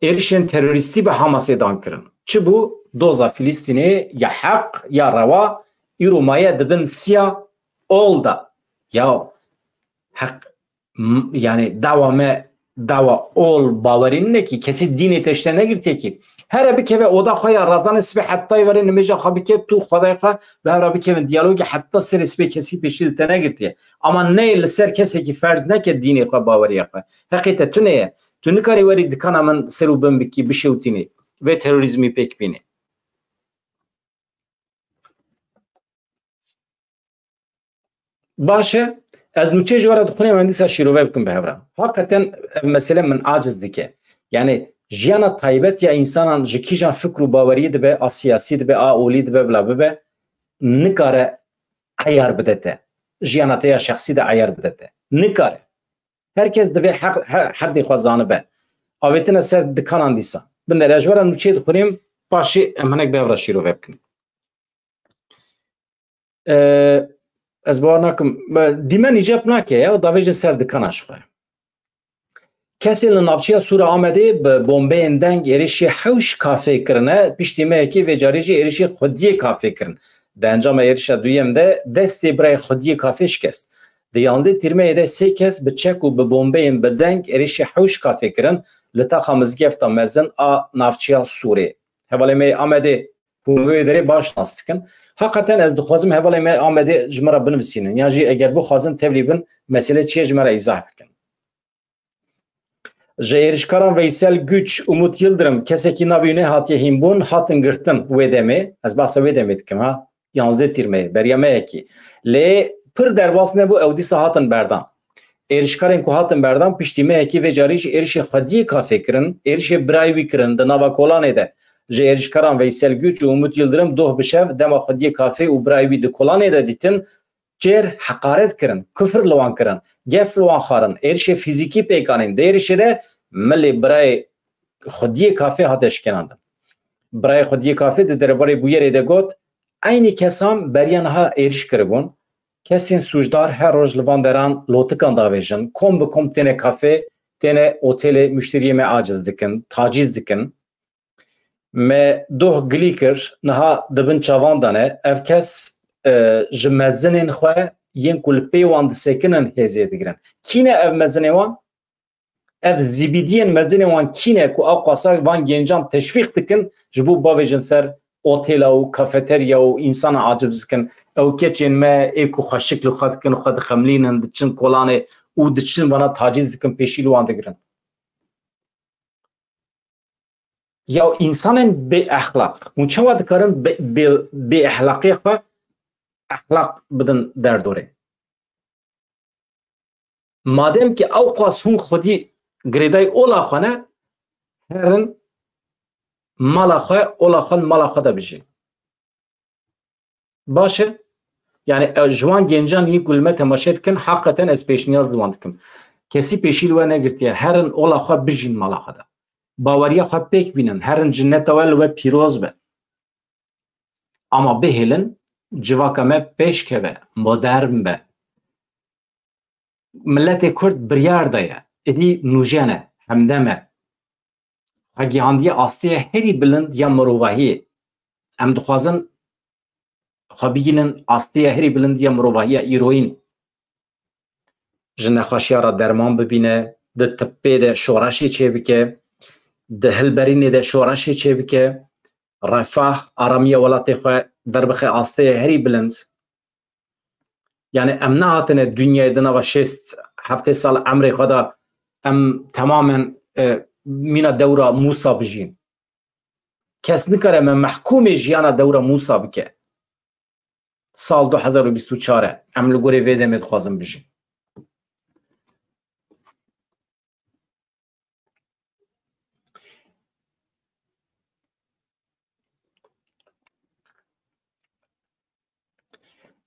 Êrişên terorîstî bi Hamasê dan kirin. Çi bû? Doza Filistînê ya heq, ya rewa, îro maye di bin siya ol de. Ya heq, m-, yani dawa me, dawa ol bawerî nîne kî, kesî dînê te ji te negirtiye kî. Here bikeve oda xwe ya razanê sibê heta were nimêja xwe bike, tu Xwedayê xwe bi hev re bikevin diyalogê heta serê sibê kesî pêşî li te negirtiye. Ama neyê li ser kesekî ferz neke dînê xwe, baweriya xwe. Heqê te tune ye. Tu nikarî werî dikana min ser û bin bikî, bişewtînî. Vê terorîzmî pêk bînî. Baş e, ez nûçeyê ji we re dixwînim, em dîsa şîrove bikim bi hev re. Heqeten ev mesele min aciz dike. Yani jiyana taybet ya însanan ji kîjan fikr û baweriyê dibe, a siyasî dibe, a olî dibe, bila bibe, nikare eyar bide te. Jiyana te ya şexsî de eyar bide te. Nikare. Her kes divê heq-, he-, heddê xwe zanibe. Avêtine ser dikanan dîsa. Binêre, ez ji we re nûçeyê dixwînim, paşê em hinek bi hev re şîrove bikin. E, ez bawer nakim. E, dîmen îcab nake ya, davêjin ser dikana ji xwe. Kesên li navçeya Sûra Amedê bi bombeyên deng êrişî hewş kafê kirine, piştî mehekî vê carî jî êrişî xwediyê kafê kirin. Di encama êrişa duyem de destê birayê xwediyê kafê şikest. Di yanzdeh tîrmeyê de sê kes bi çek û bi bombeyên bi deng êrişî hewş kafê kirin li taxa mizgefta mezin a navçeya Sûrê. Hevalê me yê Amedê hûn wê derê baş nas dikin. Heqeten ez dixwazim hevalê me Amedê ji me re binivîsînin. Yan jî eger bixwazin tevlî bin, mesele çi ye ji me re îzah bikin. Ji êrişkaran Veysel Güç, Umut Yildirim, kesekî navê wî nehatiye hînbûn, hatin girtin wê demê. Ez behsa wê demê dikim, ha. Yanzdeh tîrmeyê, beriya me yekî. Lê pir derbas nebû, ew dîsa hatin berdan. Êrişkarên ku hatin berdan, piştî mehekî vê carî jî êrişê xwediyê kafê kirin, êrişê birayê wî kirin di nava kolanê de. Ji êrişkaran Veysel Güç û Umut Yildirim doh bi şev dema xwediyê kafê û birayê wî di kolanê de dîtin, çêr heqaret kirin, kufir li wan kirin, gef li wan xwarin, êrişê fîzîkî pêk anîn. Di êrişê de milê birayê xwediyê kafê hate şikênandin. Birayê xwediyê kafê di derbarê bûyerê de got, eynî kesan beriya niha êriş kiribûn. Kesên sûcdar her roj li van deran lotikan davêjin. Kom bi kom têne kafê, têne otelê muşteriyê me aciz dikin, tacîz dikin. Me doh gilî kir, niha di bin çavan de ne. Ev kes, e, ji mezinên xwe yên ku li pê wan disekinin hêzê digirin. Kî ne ev mezinê wan? Ev zîbidiyên mezinê wan kî ne ku ew qasa van gencan teşvîq dikin ji bo bavêjin ser otela û kafeterya û însanan aciz bikin? Ew keçên me ê ku xweşik li xwe dikin, xwe dixemlînin, diçin kolanê û diçin vana taciz dikin, pêşî li wan digirin. Ya însanên bêexlaq, hûn çawa dikarin bê, bê, bêexlaqiya xwe exlaq bidin derdorê? Madem ki ew qas hûn xwedî girêdayî ola xwe ne, herin mala xwe, ola xwe, mala xwe de bijîn. Baş e. Yani, e, ji wan gencan yê ku li me temaşe dikin, heqeten ez pêşniyaz li wan dikim. Kesî pêşî li we negirtiye. Herin ola xwe bijîn mala xwe de. Baweriya xwe pêk bînin. Herin cineta we li we pîroz be. Ama bihêlin, civaka me pêş keve, modern be. Miletê Kurd biryar daye. Êdî nûjen e, hemdem e. Xwe gihandiye astêya herî bilind ya mirovahiyê. Em dixwazin xwe bigihînin astêya herî bilind ya mirovahiya îroyîn. Ji nexweşiya re derman bibîne, di tibbê de şoreşê çêbike, di hilberînê de şoreşê çêbike, refah, aramiya welatê xwe derbixe astêya herî bilind. Yani em nehatine dinyayê di nava şêst heftê sal emrê xwe de em temamen, e, mîna dewra Mûsa bijîn. Kes nikare me mehkûmê jiyana dewra Mûsa bike. Sal du hezar û bîst û çar e. Em li gorê vê demê dixwazin bijîn.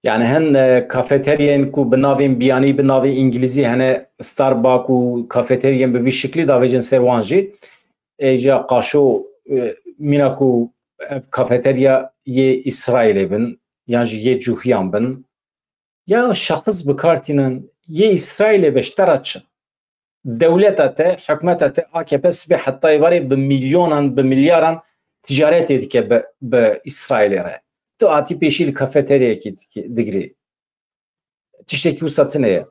Yani hin, e, kafeteryên ku bi navên biyanî, bi navê îngilîzî hene, Starbucks û kafeteryên bi vî şiklî davêjin ser wan jî. Ê, ja qaşo, e, mîna ku ev kafeterya yê Îsraîlê bin, yan jî yê Cûhiyan bin, ya şexs bi kar tînin, yê Îsraîlê be, ji te re çi? Dewleta te, hikûmeta te, A K P, sibê heta êvarê bi milyonan, bi milyaran ticaretê dike bi, bi Îsraîlê re. Tu hatî pêşî li kafeteryayekî dikî-, digirî. Tiştekî wisa tune ye.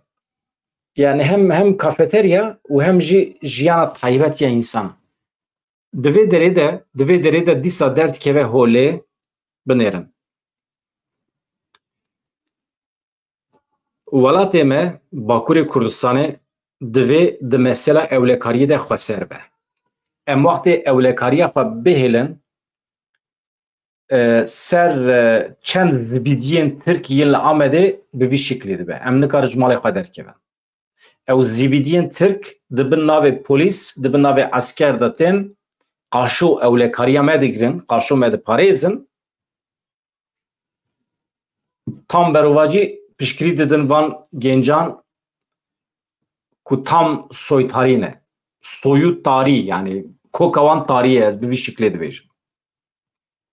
Yani hem, hem kafeterya û hem jî jiyana taybet ya însan. Di vê derê de, di vê derê de dîsa derdikeve holê, binêrin. Welatê me, Bakurê Kurdistanê, divê di mesela ewlekariyê de xweser be. Em wextê ewlekariya xwe bihêlin, e, ser, e, çend zibîdiyên Tirk yên li Amedê bi vî şiklî dibe. Em nikarin ji malê xwe derkevin. Ew zibîdiyên Tirk di bin navê polîs, di bin navê esker de tên, qaşo ewlekariya me digirin, qaşo me diparêzin. Tam berovajî piştgirî didin van gencan ku tam soytarî ne. Soyû tarî, yani koka wan tarî ye, ez bi vî şiklê dibêjim.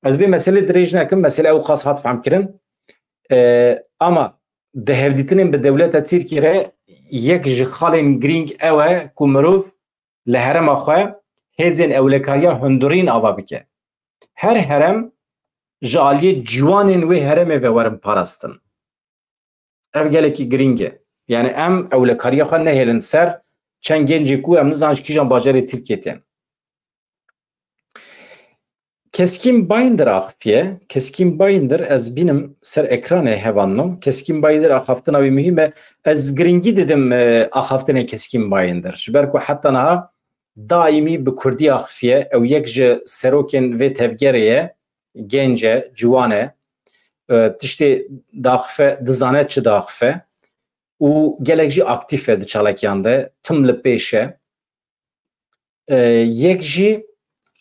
Ez vê meselê dirêj nekim, mesele ew qas hat fehmkirin. E, ama di hevdîtinên bi dewleta Tirkiyê re yek ji xalên girîng ew e ku mirov li herêma xwe hêzên ewlekariya hundirîn ava bike. Her herêm ji aliyê ciwanên wê herêmê ve werin parastin. Ev gelekî girîng e. Yani em ewlekariya xwe nehêlin ser çend gencê ku em nizanin ji kîjan bajarê Tirkiyê tên. Keskîn Bayindir axifiye. Keskîn Bayindir, ez bînim ser ekranê hevalno. Keskîn Bayindir axaftina wî muhîm e. Ez girîngî didim, e, axaftinê Keskîn Bayindir. Ji ber ku heta niha daîmî bi kurdî axifiye. Ew yek ji serokên vê tevgerê ye. Genc e, ciwan e. E, tiştê daxife, dizane çi daxife. Û gelek jî aktîf e di çalakiyan de. Tim li pêş e. E, yek jî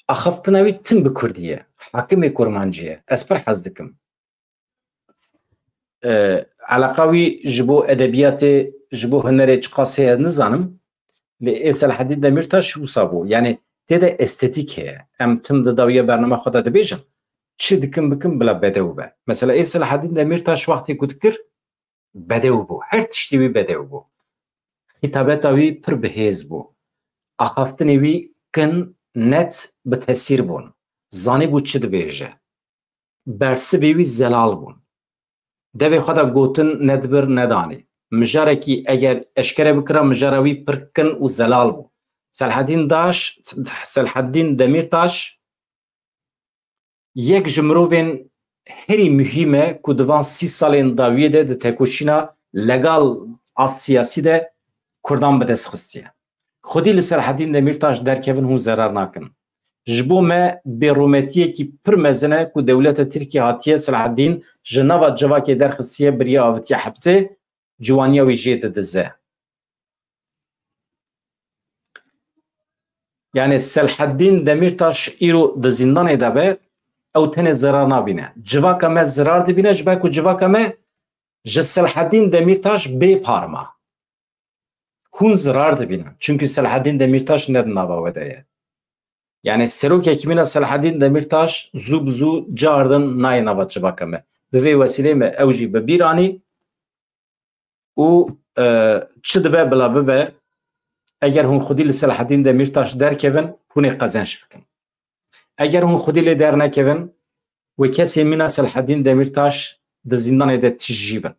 axaftina wî tim bi kurdî ye. Hakimê kurmancî ye. Ez pir hez dikim. E, Eleqa wî ji bo edebiyatê, ji bo hunerê çiqas heye nizanim. Lê ê Selahaddîn Demîrtaş wisa bû. Yani tê de estetîk heye. Em tim di dawiya bernama xwe de dibêjin. Çi dikim bikim bila bedew be. Mesela ê Selahaddîn Demîrtaş wextê ku dikir, bedew bû. Her tiştê wî bedew bû. Xîtabeta wî pir bi hêz bû. Axaftinê wî kin, net, bi tesîr bûn. Zanîbû çi dibêje. Bersivê wî zelal bûn. Devê xwe de gotin nedibir nedanî. Mijarekî eger eşkere bikira, mijara wî pir kin û zelal bû. Selhedîn Daş, Selhedîn Demîrtaş, yek ji mirovên herî muhîm e ku di van sî salên dawiyê de di tekoşîna legal a siyasî de Kurdan bi dest xistiye. Xwedî li Selhedîn Demîrtaş derkevin hûn zerar nakin. Ji bo me bêrûmetiyekî pir mezin e ku dewleta Tirkiyê hatiye Selhedîn ji nava civakê derxistiye, biriye avitiye hepsê, ciwaniya wî jê didize. Yani Selhedîn Demîrtaş îro di zîndanê de be, ew tenê zerar nabîne. Civaka me zerar dibîne, ji ber ku civaka me ji Selhedîn Demîrtaş bê par ma. Hûn zerar dibînin. Çimkî Selhedîn Demîrtaş ne di nava we de ye. Yani serokekî mîna Selhedîn Demîrtaş zû bi zû cardin nayê nava civaka me. Bi vê wesîlê me ew jî bi bîr anî û, e, çi dibe bila bibe, eger hûn xwedî li Selhedîn Demîrtaş derkevin, hûn ê qezenç bikin. Eger hûn xwedî lê dernekevin, wê kesê mîna Selhedîn Demîrtaş di zîndanê de tijî bin.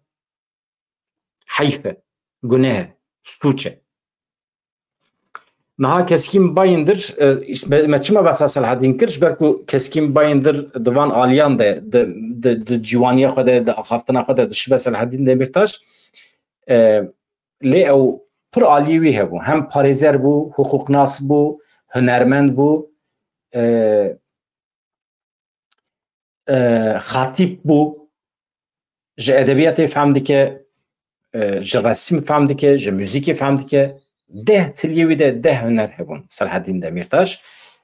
Heyf e, guneh e, sûç e. Niha Keskîn Bayindir, e, işte me, me çima behsa Selhedîn kir? Ji ber ku Keskîn Bayindir di van aliyan de, di, di, di ciwaniya xwe de, di axaftina xwe de dişibe Selhedîn Demîrtaş. E, lê ew pir aliyê wî hebû. Hem parêzer bû, hiqûqnas bû, hunermend bû. E, e, xatîb bû, ji edebiyatê fehm dike, e, ji resim fehm dike, ji muzîkê fehm dike. Deh tiliyê wî de deh huner hebûn Selhedîn Demîrtaş.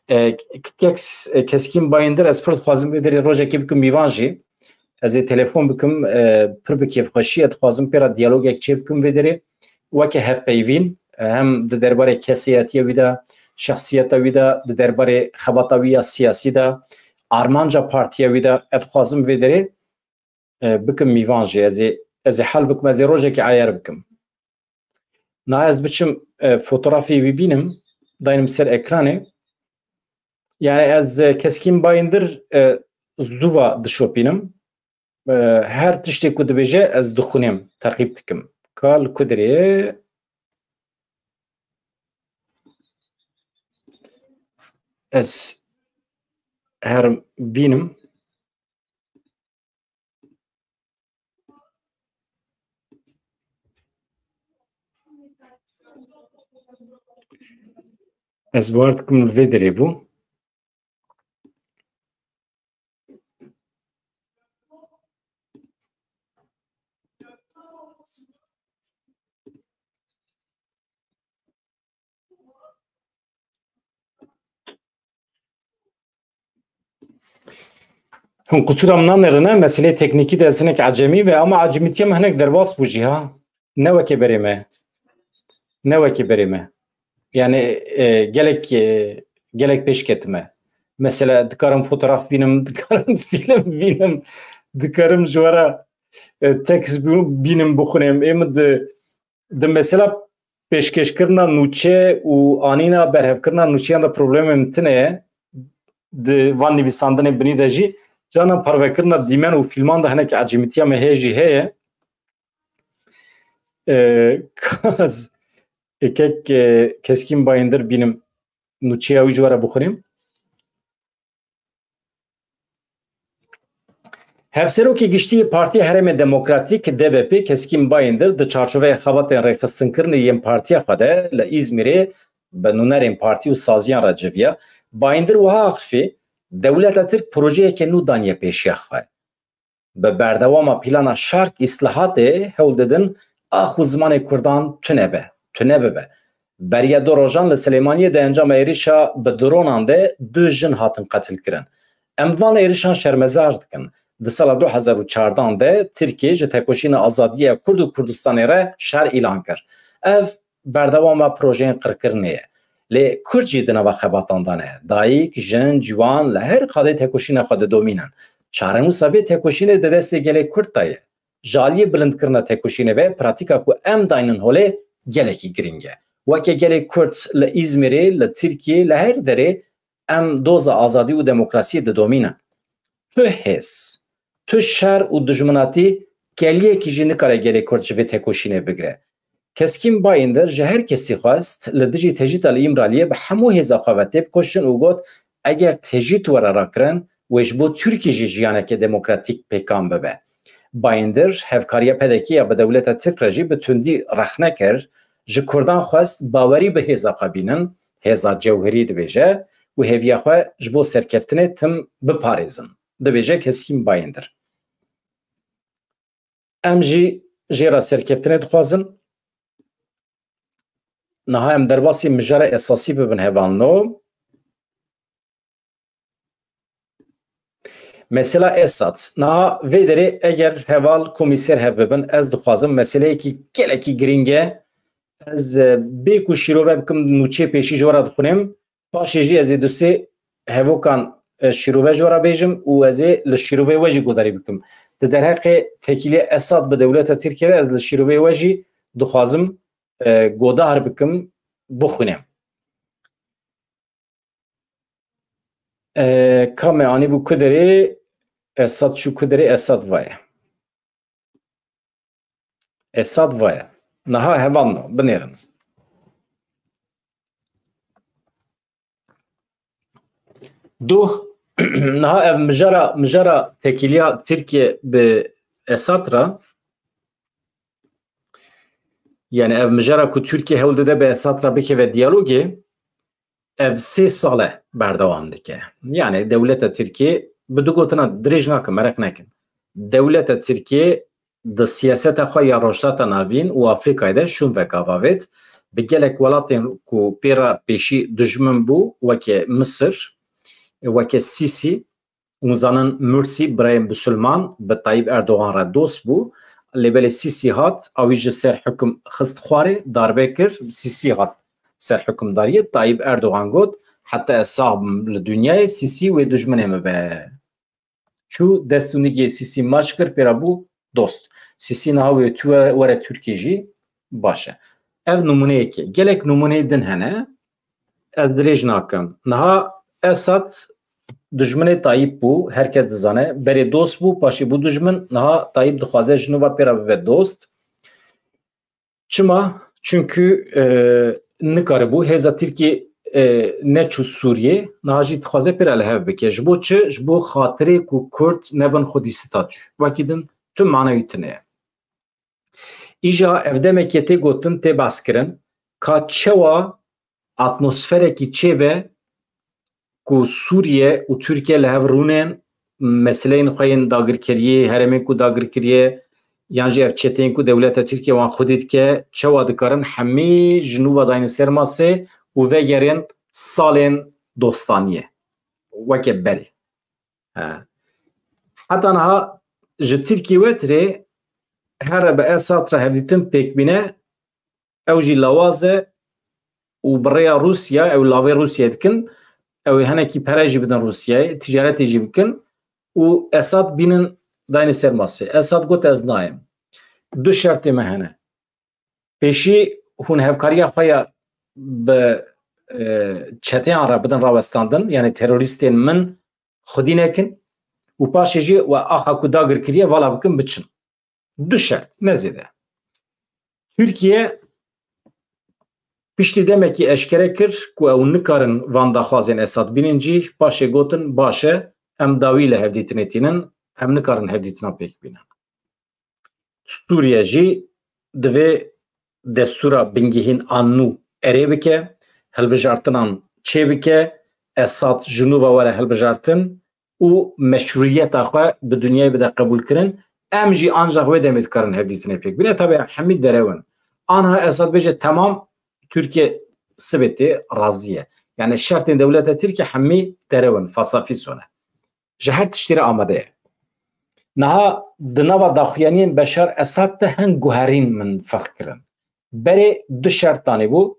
E, k-, k-, Keskîn Bayindir, ez pir dixwazim vê derê rojekê bikim mîvan jî. Ez ê telefon bikim, e, pir bi kêfxweşî ez dixwazim pê re diyalogek çê bikim vê derê. Weke hevpeyvîn, e, hem di derbarê kesiyatiya wî de, şexsiyeta wî de, di derbarê xebata wî ya siyasî de, armanca partiya wî de, ez dixwazim vê derê, e, bikim mîvan jî. Ez ê, ez ê hel bikim, ez ê rojekê eyer bikim. Na ez biçim, e, fotografê wî bînim, daynim ser ekranê. Yani ez, e, Keskîn Bayindir, e, zû va dişopînim. E, her tiştê ku dibêje ez dixwînim, teqîb dikim. Ka li ku derê ye? Ez herim bînim. Ez bawer dikim li vê derê bû. Hûn qisûra min nanêrine, meseleyê teknîkî de ez hinek ecemî me, ama ecemîtiya min hinek derbas bû jî ha. Ne wekê berê me. Ne wekê berê me. Yani, e, gelek, e, gelek pêş ketime. Mesela dikarim fotoğraf bînim, dikarim film bînim, dikarim ji we re, e, tekst bî-, bînim bixwînim. Ê min di, di mesela pêşkêşkirina nûçe û anîna berhevkirina nûçeyan de problemê min tune ye. Di van nivîsandinên binî de jî canan parvekirina dîmen û fîlman de hinek ecêmîtiya me heye jî heye. E, kaz, e, kek, e, Keskîn Bayindir bînim nûçeya wî ji we re bixwînim. Hevserokê Giştî yê Partiya Herêmê Demokratîk, D B P, Keskîn Bayindir, di çarçoveya xebatên rêxistinkirinê yên partiya xwe de li Îzmîrê bi nûnerên partî û saziyan re civiya. Bayindir wiha axifî, dewleta Tirk projeyeke nû daniye pêşiya xwe. Bi berdewama plana şerk îslihatê hewl didin ax û zimanê Kurdan tune be, tune bibe. Beriya du rojan li Silêmaniyê di encama êrişa bi dronan de du jin hatin qetilkirin. Em van êrişan şermezar dikin. Di sala du hezar û çardan de Tirkiye ji tekoşîna azadiya Kurd û Kurdistanê re şer îlan kir. Ev berdewama projeyên qirkirinê ye. Lê Kurd jî di nava xebatan de ne. Dayik, jin, ciwan li her qadê tekoşîna xwe didomînin. Çarenûsa vê tekoşînê di destê gelê Kurd de ye. Ji aliyê bilindkirina tekoşînê ve pratîka ku em daynin holê gelekî girîng e. Weke gelê Kurd li Îzmîrê, li Tirkiyê, li her derê em doza azadî û demokrasiyê didomînin. Tu hêz, tu şer û dijminatî keliyekî jî nikare gelê Kurd ji vê tekoşînê bigire. Keskîn Bayindir ji her kesî xwest li dijî tecrîta li Îmraliyê bi hemû hêza xwe ve têbikoşin û got, eger tecrît were rakirin, wê ji bo Tirkiyê jî jiyaneke demokratîk pêkan bibe. Bayindir hevkariya P D K ya bi dewleta Tirk re jî bi tundî rexne kir, ji Kurdan xwest bawerî bi hêza xwe bînin, hêza cewherî dibêje û hêviya xwe ji bo serkeftinê tim biparêzin, dibêje Keskîn Bayindir. Em jî jê re serkeftinê dixwazin. Niha em derbasî mijara esasî bibin hevalno. Mesela Esad. Niha vê derê eger heval komîser hev bibin, ez dixwazim meseleyekî gelekî girîng e. Ez, e, bê ku şîrove bikim, nûçê pêşî ji we re dixwînim. Paşê jî ez ê du sê hevokan, e, şîrove ji we re bêjim û ez ê li şîrovê we jî guhdarî bikim. Di derheqê têkiliya Esad bi dewleta Tirkiye re ez li şîrovê we jî dixwazim, e, guhdar bikim, bixwînim. E, ka me anîbû ku derê, Esad çû ku derê, Esad vaye. Esad vaye. Niha hevalno, binêrin. Duh, niha ev mijara, mijara têkiliya Tirkiye bi Esad re, yani ev mijara ku Tirkiye hewl dide bi Esad re bikeve diyalogê, ev sê sal e berdewam dike. Yani dewleta Tirkiye, bi du gotina dirêj nakim, mereq nekin. Dewleta Tirkiye di siyaseta xwe ya Rojhilata Navîn û Afrîkayê de şûn vekavavêt. Bi gelek welatên ku pê re pêşî dijmin bû, weke Misir, weke Sîsî, hûn zanin Mursî, birayê misilman, bi Tayyip Erdogan re dost bû. Lê belê Sîsî hat, ew jî ser hukum xist xwarê, darbe kir, Sîsî hat ser hukimdariyê. Tayyip Erdogan got, heta ez sax bim li dinyayê, Sîsî wê dijminê min be. Çû dest û nigê Sîsî maç kir, pê re bû dost. Sîsî niha wê tu were Tirkiyê jî baş e. Ev nimûneyekê. Gelek nimûneyê din hene. Ez dirêj nakim. Niha Esad dijminê Tayyip bû, her kes dizane. Berê dost bû, paşê bû dijmin. Niha Tayyip dixwaze ji nû ve pê re bibe dost. Çima? Çünkü, e, nikaribû hêza Tirkiyê, e, neçû Sûriyê, niha jî dixwaze pê re li hev bike. Ji bo çi? Ji bo xatirê ku Kurd nebin xwedî statû. Wekî din tu mana wî tune ye. Îja ev demekê tê gotin, tê behskirin, ka çewa atmosferekî çêbe ku Sûriye û Tirkiye li hev rûnên, meseleyên xwe yên dagirkeriyê, herêmên ku dagir kiriye, yan jî ev çeteyên ku dewleta Tirkiye wan xwedî dike, çawa dikarin hemî ji nû ve daynin ser masê û vegerin salên dostaniyê weke berê. He. Heta niha ji Tirkiyê wetirê here bi Esad re hevdîtin pêk bîne, ew jî lawaz e û bi rêya Rûsya, ew lavê Rûsyayê dikin, ew ê hinekî pere jî bidin Rûsyayê, ticaretê jî bikin û Esad bînin dayne ser masê. Esad got, ez nayêm. Du şertê me hene. Pêşî hûn hevkariya xwe ya bi, e, çeteyan re bidin rawestandin, yani terorîstên min xwedî nekin û paşê jî we axa ku dagir kiriye vala bikin biçin. Du şert, ne zêde. Tirkiye piştî demekî eşkere kir ku ew nikarin van daxwazên Esad bînin cî, paşê gotin, baş e, em dawî li hevdîtinê tînin, em nikarin hevdîtina pêk bînin. Sûriye jî divê destûra bingehîn a nû erê bike, hilbijartinan çêbike, Esad ji nû ve were hilbijartin û meşrûyeta xwe bi dinyayê bide qebûlkirin. Em jî ancax wê demê dikarin hevdîtinê pêk bîne. Tabi hemî derew in. Anha Esad bêje, temam, Tirkiye sibê tê razî ye. Yani şertên dewleta Tirkiye hemî derew in, fasafîso ne. Ji her tiştî re amade ye. Niha di nava daxuyaniyên Beşar Esad de hin guherîn min ferq kirin. Berê du şert danîbû,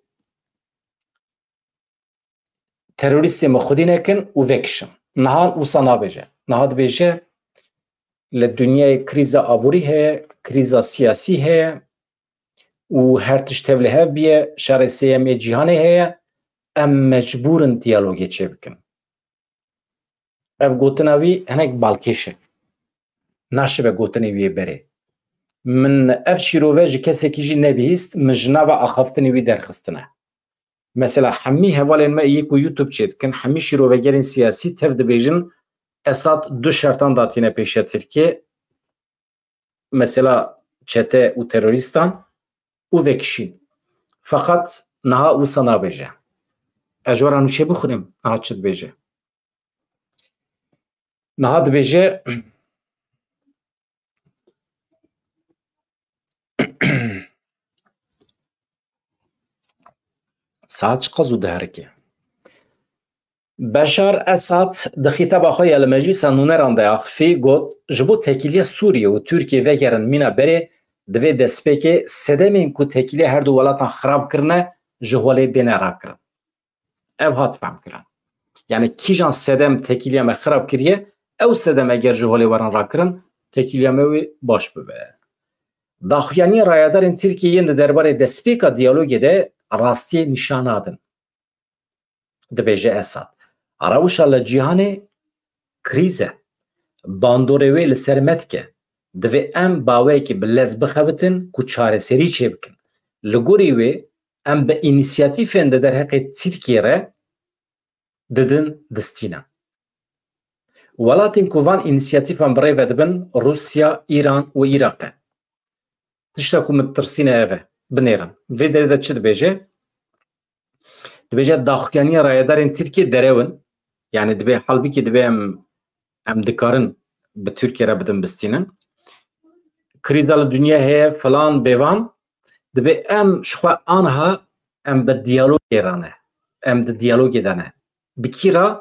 terorîstê min xwedî nekin û vekişin. Niha wisa nabêje. Niha dibêje, li dinyayê krîza aborî heye, krîza siyasî heye û her tişt tevlihev biye, şerê sêyem ê cîhanê heye, em mecbûr in diyalogê çêbikin. Ev gotina wî hinek balkêş e. Naşibe gotinê wî yê berê. Min ev şîrove ji kesekî jî nebihîst, min ji nava axaftinê wî derxistine. Mesela hemî hevalên me yê ku YouTube çêdikin, hemî şîrovegerên siyasî tev dibêjin, Esad du şertan datîne pêşiya Tirkiyê, mesela çete û terorîstan û vekişîn. Feqet niha wisa nabêje. Ez ji we re nûçe bixwînim, niha çi dibêje? Niha dibêje, saet çiqas zû diherike. Beşar Esad di xîtaba xwe ya li Meclîsa Nûneran de axifî got, ji bo tekîliya Sûriye û Tirkiye vegerin mîna berê, divê destpêkê sedemên ku tekîliya her du welatan xirab kirine, ji holê bêne rakirin. Ev hat fehmkirin. Yani kîjan sedem tekîliya me xirab kiriye, ew sedem eger ji holê werin rakirin, tekîliya me wê baş bibe. Daxuyaniyên rayedarên Tirkiyê yên di derbarê destpêka diyalogê de rastiyê nîşan nadin. Dibêje Esad, rewşa li cîhanê krîz e. Bandorê wê li ser me dike. Divê em baweyekî bi lez bixebitin ku çareserî çêbikin. Li gorî wê em bi înîsiyatîfên di derheqê Tirkiyê re didin distînan. Welatên ku van înîsiyatîfan bi rê ve dibin Rûsya, Îran û Iraq e. Tişta ku min tirsîne ev e. Binêrin. Vê derê de çi dibêje? Dibêje daxuyaniya rayedarên Tirkiyê derew in. Yani dibê halbikî dibê em, em dikarin bi Tirkiye re bidin bistînin. Krîza li dinya heye, filan, bêvan. Dibê em ji xwe anha em bi diyalogê re ne. Em di diyalogê de ne. Bi kî re?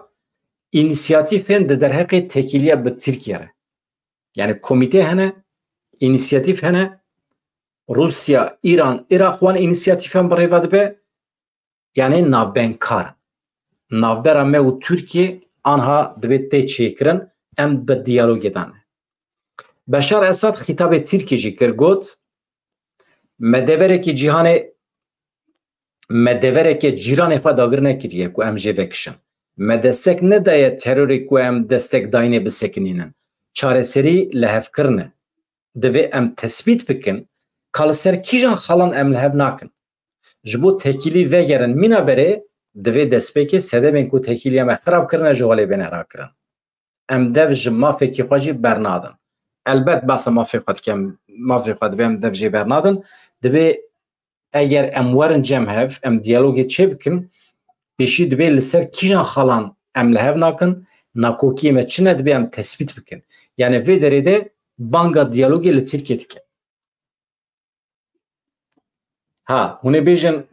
Înîsiyatîfên di derheqê tekîliya bi Tirkiye re. Yani komîte hene, înîsiyatîf hene, Rûsya, Îran, Iraq wan înîsiyatîfan bi rê ve dibe, yani navbengkar in. Navbera me û Tirkiye anha dibê tê çêkirin, em bi diyalogê de ne. Beşar Esad xîtabê Tirkiyê jî kir, got, me deverekî cîhanê, me devereke cîranê xwe dagir nekiriye ku em jê vekişin. Me destek nedaye terorê ku em destek dayînê bisekinînin. Çareserî lihevkirin e. Divê em tesbît bikin ka li ser kîjan xalan em li hev nakin. Ji bo tekîlî vegerin mîna berê, divê destpêkê sedemên ku tekîliya me xirab kirine ji holê bêne rakirin. Em dev ji mafekî xwe jî bernadin. Elbet behsa mafê xwe dikim, mafê xwe divê em dev jê bernadin. Divê eger em werin cem hev, em diyalogê çêbikin, pêşî divê li ser kîjan xalan em li hev nakin, nakokiyê me çi ne, divê em tesbît bikin. Yani vê derê de banga diyalogê li Tirkiye dike. Ha, hûn ê bêjin,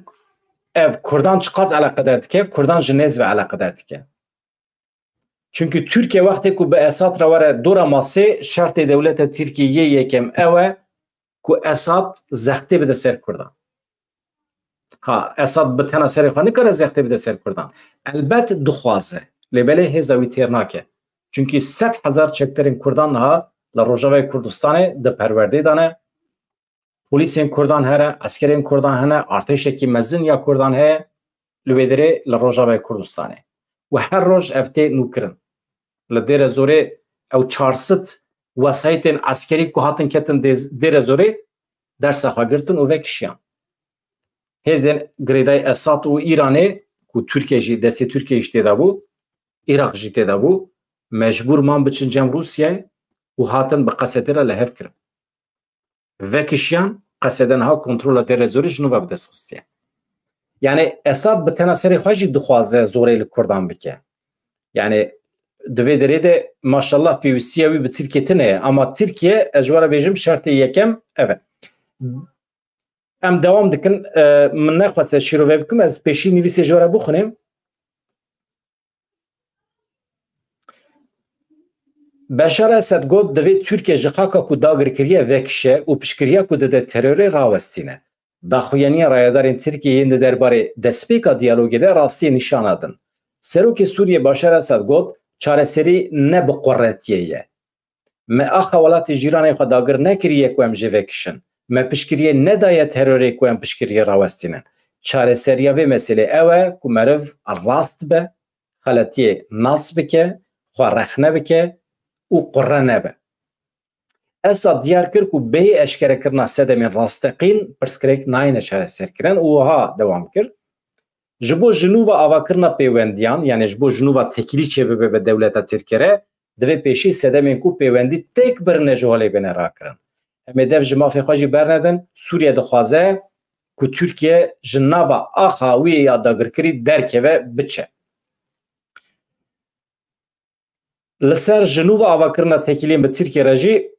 ev Kurdan çiqas eleqedar dike? Kurdan ji nêz ve eleqedar dike. Çimkî Tirkiye wextê ku bi Esad re were dora masê, şertê dewleta Tirkiye yê yekem ew e ku Esad zextê bide ser Kurdan. Ha, Esad bi tena serê xwe nikare zextê bide ser Kurdan. Elbet dixwaze, lê belê hêza wî têr nake. Çimkî sed hezar çekdarên Kurdan niha li Rojavayê Kurdistanê di perwerdê de ne, polîsên Kurdan hene, eskerên Kurdan hene, artêşekî mezin ya Kurdan heye li wê derê li Rojavayê Kurdistanê. Û her roj ev tê nûkirin. Li Dêre Zorê ew çar sed wesayîtên eskerî ku hatin ketin Dê-, Dêre Zorê dersa xwe girtin û vekişiyan. Hêzên girêdayî Esad û Îranê ku Tirkiye jî, destê Tirkiye jî tê de bû, Iraq jî tê de bû, mecbûr man biçin cem Rûsyayê û hatin bi Qesedê re li hev kirin. Vekişiyan, Qesede niha kontrola Dêre Zorê ji nû ve bi dest xistiye. Yani Esad bi tena serê xwe jî dixwaze zorê li Kurdan bike. Yani di vê derê de maşallah pêwîstiya wî bi Tirkiye tune ye. Ama Tirkiye, ez ji we re bêjim, şertê yekem ev e. Em dewam dikin. E, min nexwest ez şîrove bikim, ez pêşî nivîsê ji we re bixwînim. Beşar Esed got, divê Tirkiye ji xaka ku dagir kiriye vekişe û piştgiriya ku dide terorê rawestîne. Daxuyaniya rayedarên Tirkiye yên di derbarê destpêka diyalogê de rastiyê nîşan nadin. Serokê Sûriyê Başar Esed got, çareserî ne bi quretiyê ye. Me axa welatê cîranê xwe dagir nekiriye ku em jê vekişin. Me piştgiriyê nedaye terorê ku em piştgiriyê rawestînin. Çareseriya vê meselê ew e ku meriv rast be, xeletiyê nas bike, xwe rexne bike û qurre nebe. Esad diyar kir ku bêyî eşkerekirina sedemên rasteqîn pirsgirêk nayêne çareserkirin û wiha dewam kir, Ji bo ji nû ve avakirina pêwendiyan, yani ji bo ji nû ve tekîlî çêbibe bi dewleta Tirkiye re, divê pêşî sedemên ku pêwendî têk birine ji holê bêne rakirin. Em ê dev ji mafê xwe jî bernedin. Sûriye dixwaze ku Tirkiye ji nava axa wî ya dagirkirî derkeve, biçe. Li ser ji nû ve avakirina tekîliyên bi Tirkiye re jî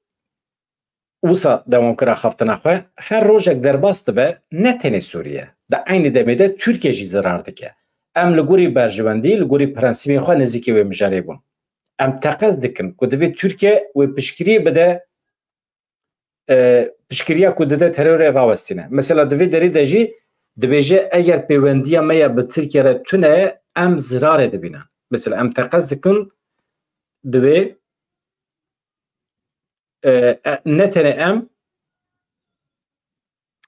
wisa dewam kir axaftina xwe, her rojek derbas dibe, ne tenê Sûriye, di eynî demê de Tirkiye jî zirar dike. Em li gorî berjewendî, li gorî prensîbên xwe nêzîkî wê mijarê bûn. Em teqez dikin ku divê Tirkiye wê piştgiriyê bide, e, piştgiriya ku dide terorê rawestîne. Mesela di vê derê de jî dibêje, eger pêwendiya me ya bi Tirkiye re tune ye, em zirarê dibînin. Mesela em teqez dikin, divê, e, e, ne tenê em,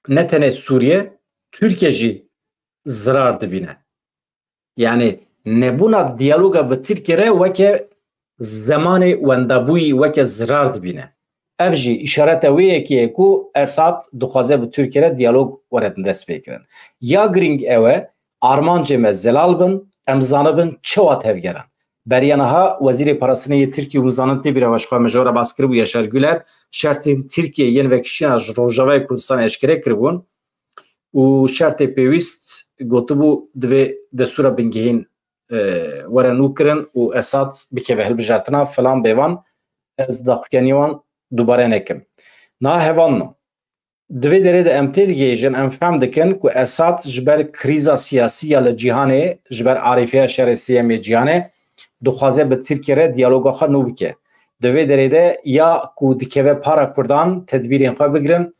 ne tenê Sûriye, Tirkiye jî zirar dibîne. Yani nebûna diyaloga bi Tirkiye re weke zemanê wendabûyî, weke zirar dibîne. Ev jî îşareta wê yekê ye ku Esad dixwaze bi Tirkiye re diyalog were destpêkirin. Ya girîng ew e, armancê me zelal bin, em zanibin çawa tevgerin. Beriya niha Wezîrê Parastinê yê Tirkiyê, hûn zanin tê bîra we, ji xwe me ji we re bas kiribû, Yaşar Güler, şertên Tirkiye yên vekişîna ji Rojavayê Kurdistanê eşkere kiribûn û şertê pêwîst gotibû, divê destûra bingehîn, e, were nûkirin û Esad bikeve hilbijartina filan bêvan, ez daxuyanî wan dubare nekim. Niha hevalno, di vê derê de em têdigihêjin, em fehm dikin ku Esad ji ber krîza siyasî ya li cîhanê, ji ber arîfeya şerê sêyem yê cîhanê, dixwaze bi Tirkiye re diyaloga xwe nû bike. Di vê derê de ya ku dikeve para Kurdan tedbîrên xwe bigirin,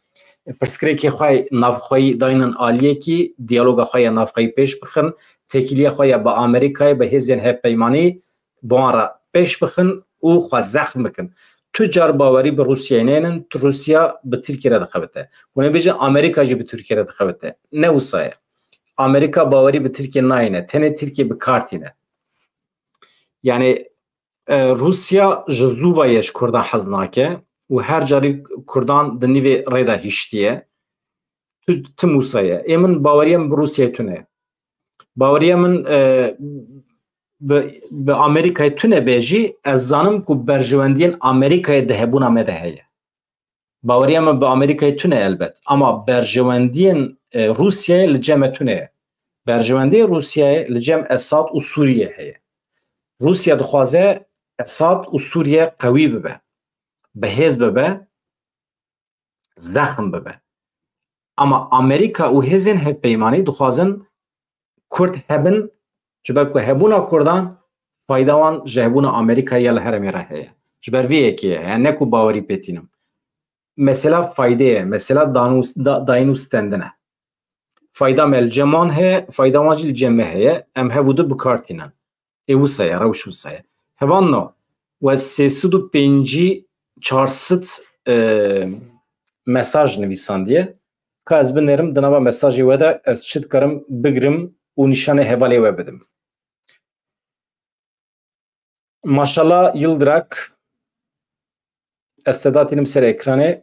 pirsgirêkê xwe navxweyî daynin aliyekî, diyaloga xwe ya navxweyî pêş bixin, têkiliya xwe ya bi Amerîkayê, bi hêzên hevpeymanî, bi wan re pêş bixin û xwe zexm bikin. Tu car bawerî bi Rûsyayê nênin, tu Rûsya bi Tirkiye re dixebite. Hûn ê bêjin Amerîka jî bi Tirkiye re dixebite. Ne wisa ye. Amerîka bawerî bi Tirkiye nayêne. Tenê Tirkiye bi kar tîne. Yani, e, Rûsya ji zû ve ye ji Kurdan hez nake û her carî Kurdan di nîvê rê de hiştiye. Tu, tim wisa ye. Ê min baweriya min bi Rûsyayê tune ye. Baweriya min, e, bi, bi Amerîkayê tune be jî, ez zanim ku berjewendiyên Amerîkayê di hebûna me de heye. Baweriya min bi Amerîkayê tune elbet. Ama berjewendiyên, e, Rûsyayê li cem me tune ye. Berjewendiyê Rûsyayê li cem Esad û Sûriye heye. Rûsya dixwaze Esad û Sûriye qewî bibe. Bi hêz bibe, zexm bibe. Ama Amerîka û hêzên hevpeymanî dixwazin Kurd hebin, ji ber ku hebûna Kurdan fayda wan ji hebûna Amerîkayê ya li herêmê re heye. Ji ber vê yekê ye, yani ne ku bawerî pê tînim. Mesela faydê ye, mesela danû-, da-, dayîn û stendin e. Fayda me li cem wan heye, fayda wan jî li cem me heye. Em hev û du bi kar tînin. Ê wisa ye, rewş wisa ye. Hevalno, we sê sed û pêncî, çar sed, e, mesaj nivîsandiye. Ka ez binêrim, di nava mesajê we de ez çi dikarim bigirim û nîşanê hevalê we bidim. Maşallah Yildirak, ez te datînim ser ekranê.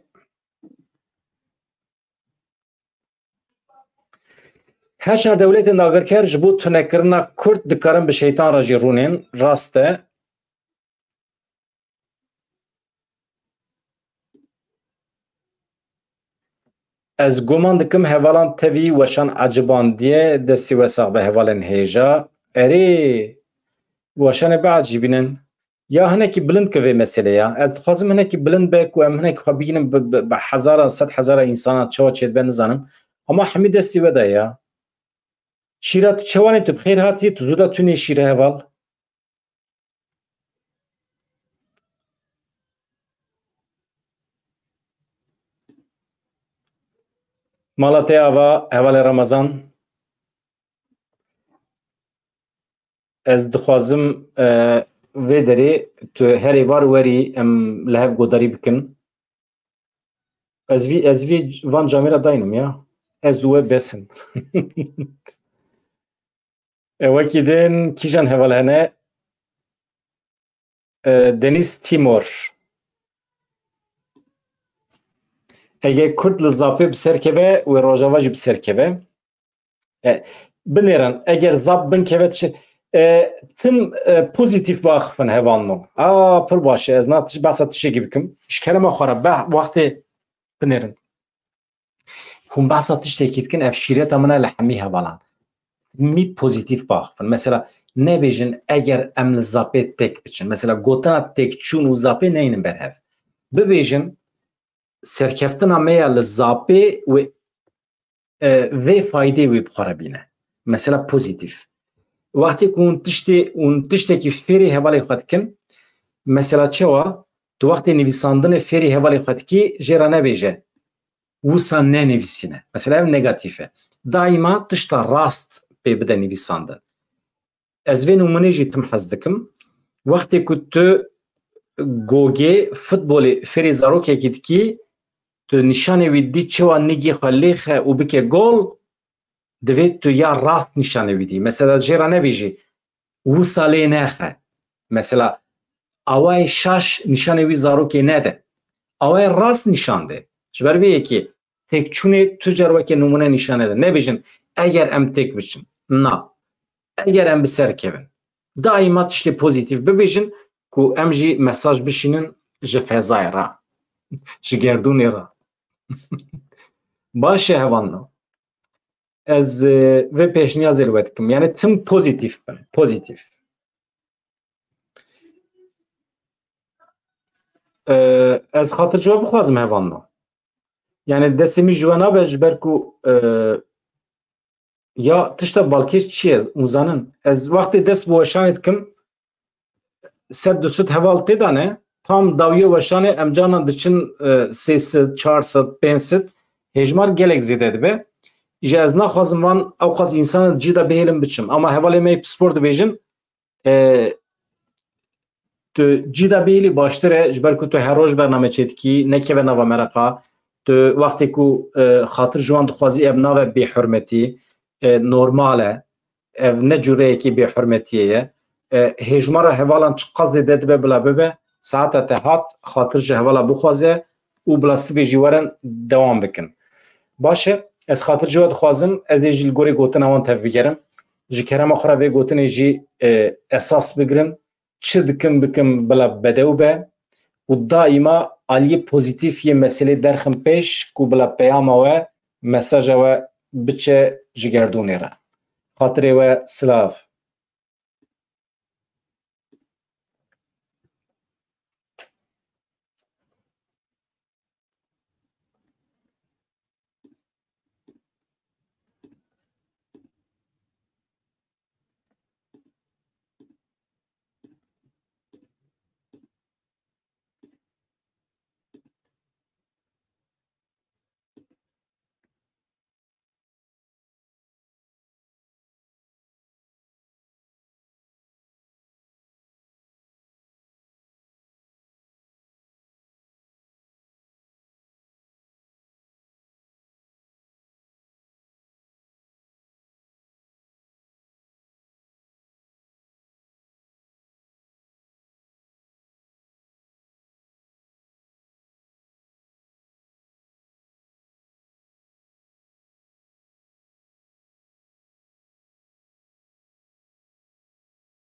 Heşa dewletên dagirker ji bo tunekirina Kurd dikarin bi şeytan re jî rûnên. Rast e. Ez guman dikim hevalan tevî weşan ecibandiye, destî we sax be hevalên hêja. Erê, weşanê biecîbînin. Ya hinekî bilind ke vê meselê ya. Ez dixwazim hinekî bilind be ku em hinekî xwe bigînin bi, bi, bi hezaran, sed hezara însanan çawa çêdibe nizanim. Ama hemî destî we de ya. Şîra tu çewanê tu bi xêr hatî, tu zû de tunê şîra heval. Mala te ava, hevalê Ramazan. Ez dixwazim, e, vê derê tu her êvar werî em li hev godarî bikin. Ez vî, ez vî van camêra daynim ya. Ez û we besin. E, wekî din kîjan heval hene? E, Deniz Timor. Eger Kurd li Zapê bi ser keve, wê Rojava jî bi ser keve. E, binêrin, eger Zap bin keve tişt, e, tim, e, pozîtîf biaxifin hevalno. A, pir baş e, ez na tiş-, behsa tiştekî bikim. Ji kerema xwe re, be, wextê binêrin. Hûn behsa tiştekî dikin, ev şîreta min e li hemî hevalan. Hemî pozîtîf biaxifin. Mesela, nebêjin, eger em li Zapê têk biçin. Mesela, gotina têkçûn û Zapê neynin ber hev. Bibêjin, serkeftina me ya li Zapê wê, e, vê faydê wê bi xwe re bîne. Mesela, pozîtîf. Wextê ku hûn tiştê, hûn tiştekî fêrî hevalê xwe dikin, mesela çawa? Tu wextê nivîsandinê fêrî hevalê xwe dikî, jê re nebêje, wisa nenivîsîne. Mesela ev negatîf e. Daîma tişta rast pê bide nivîsandin. Ez vê nimûnê jî tim hez dikim. Wextê ku tu gogê, futbolê fêrî zarokekî dikî, tu nîşanê wî dî çawa nigê xwe lêxe û bike gol, divê tu ya rast nîşanê wî dî. Mesela jê re nebêjî, wisa lê nexe. Mesela, awayê şaş nîşanê wî zarokê nede. Awayê rast nîşan de. Ji ber vê yekê têkçûnê tu car weke nimûne nîşan nede. Nebêjin, eger em têk biçin. Na. Eger em bi ser kevin. Daîma tiştê pozîtîf bibêjin ku em jî mesaj bişînin ji fezayê re. Ji gerdûnê re. Baş e hevalno. Ez, e, vê pêşniyazê li we dikim. Yani tim pozîtîf bin. Pozîtîf. E, ez xatir ji we bixwazim hevalno. Yani destê min ji we nabe ji ber ku, e, ya tişta balkêş çi ye? Hûn zanin. Ez wextê dest bi weşanê dikim, sed du sed heval tê de ne, tam dawiya weşanê em carna diçin, e, sê sed, çar sed, pênc sed, hêjmar gelek zêde dibe. Îja ez naxwazim van ewqas însan cî de bihêlim biçim. Ama hevalê me yê pispor dibêjin, e, tu cî de bihêlî baştir e, ji ber ku tu her roj bername çêdikî, nekeve nava mereqa. Tu wextê ku, e, xatir ji wan dixwazî, ev nabe bêhurmetî, e, normal e. Ev ne cûreyekî bêhurmetiyê ye. E, hêjmara hevalan çiqas zêde dibe bila bibe, saeta te hat, xatir ji hevala bixwaze û bila sibê jî werin dewam bikin. Baş e, ez xatir ji we dixwazim, ez ê jî li gorî gotina wan tevbigerim. Ji kerema xwe re vê gotinê jî, e, esas bigirin. Çi dikim bikim bila bedew be û daîma aliyê pozîtîf yê meselê derxin pêş ku bila peyama we, mesaja we biçe ji gerdûnê re. Xatirê we silav.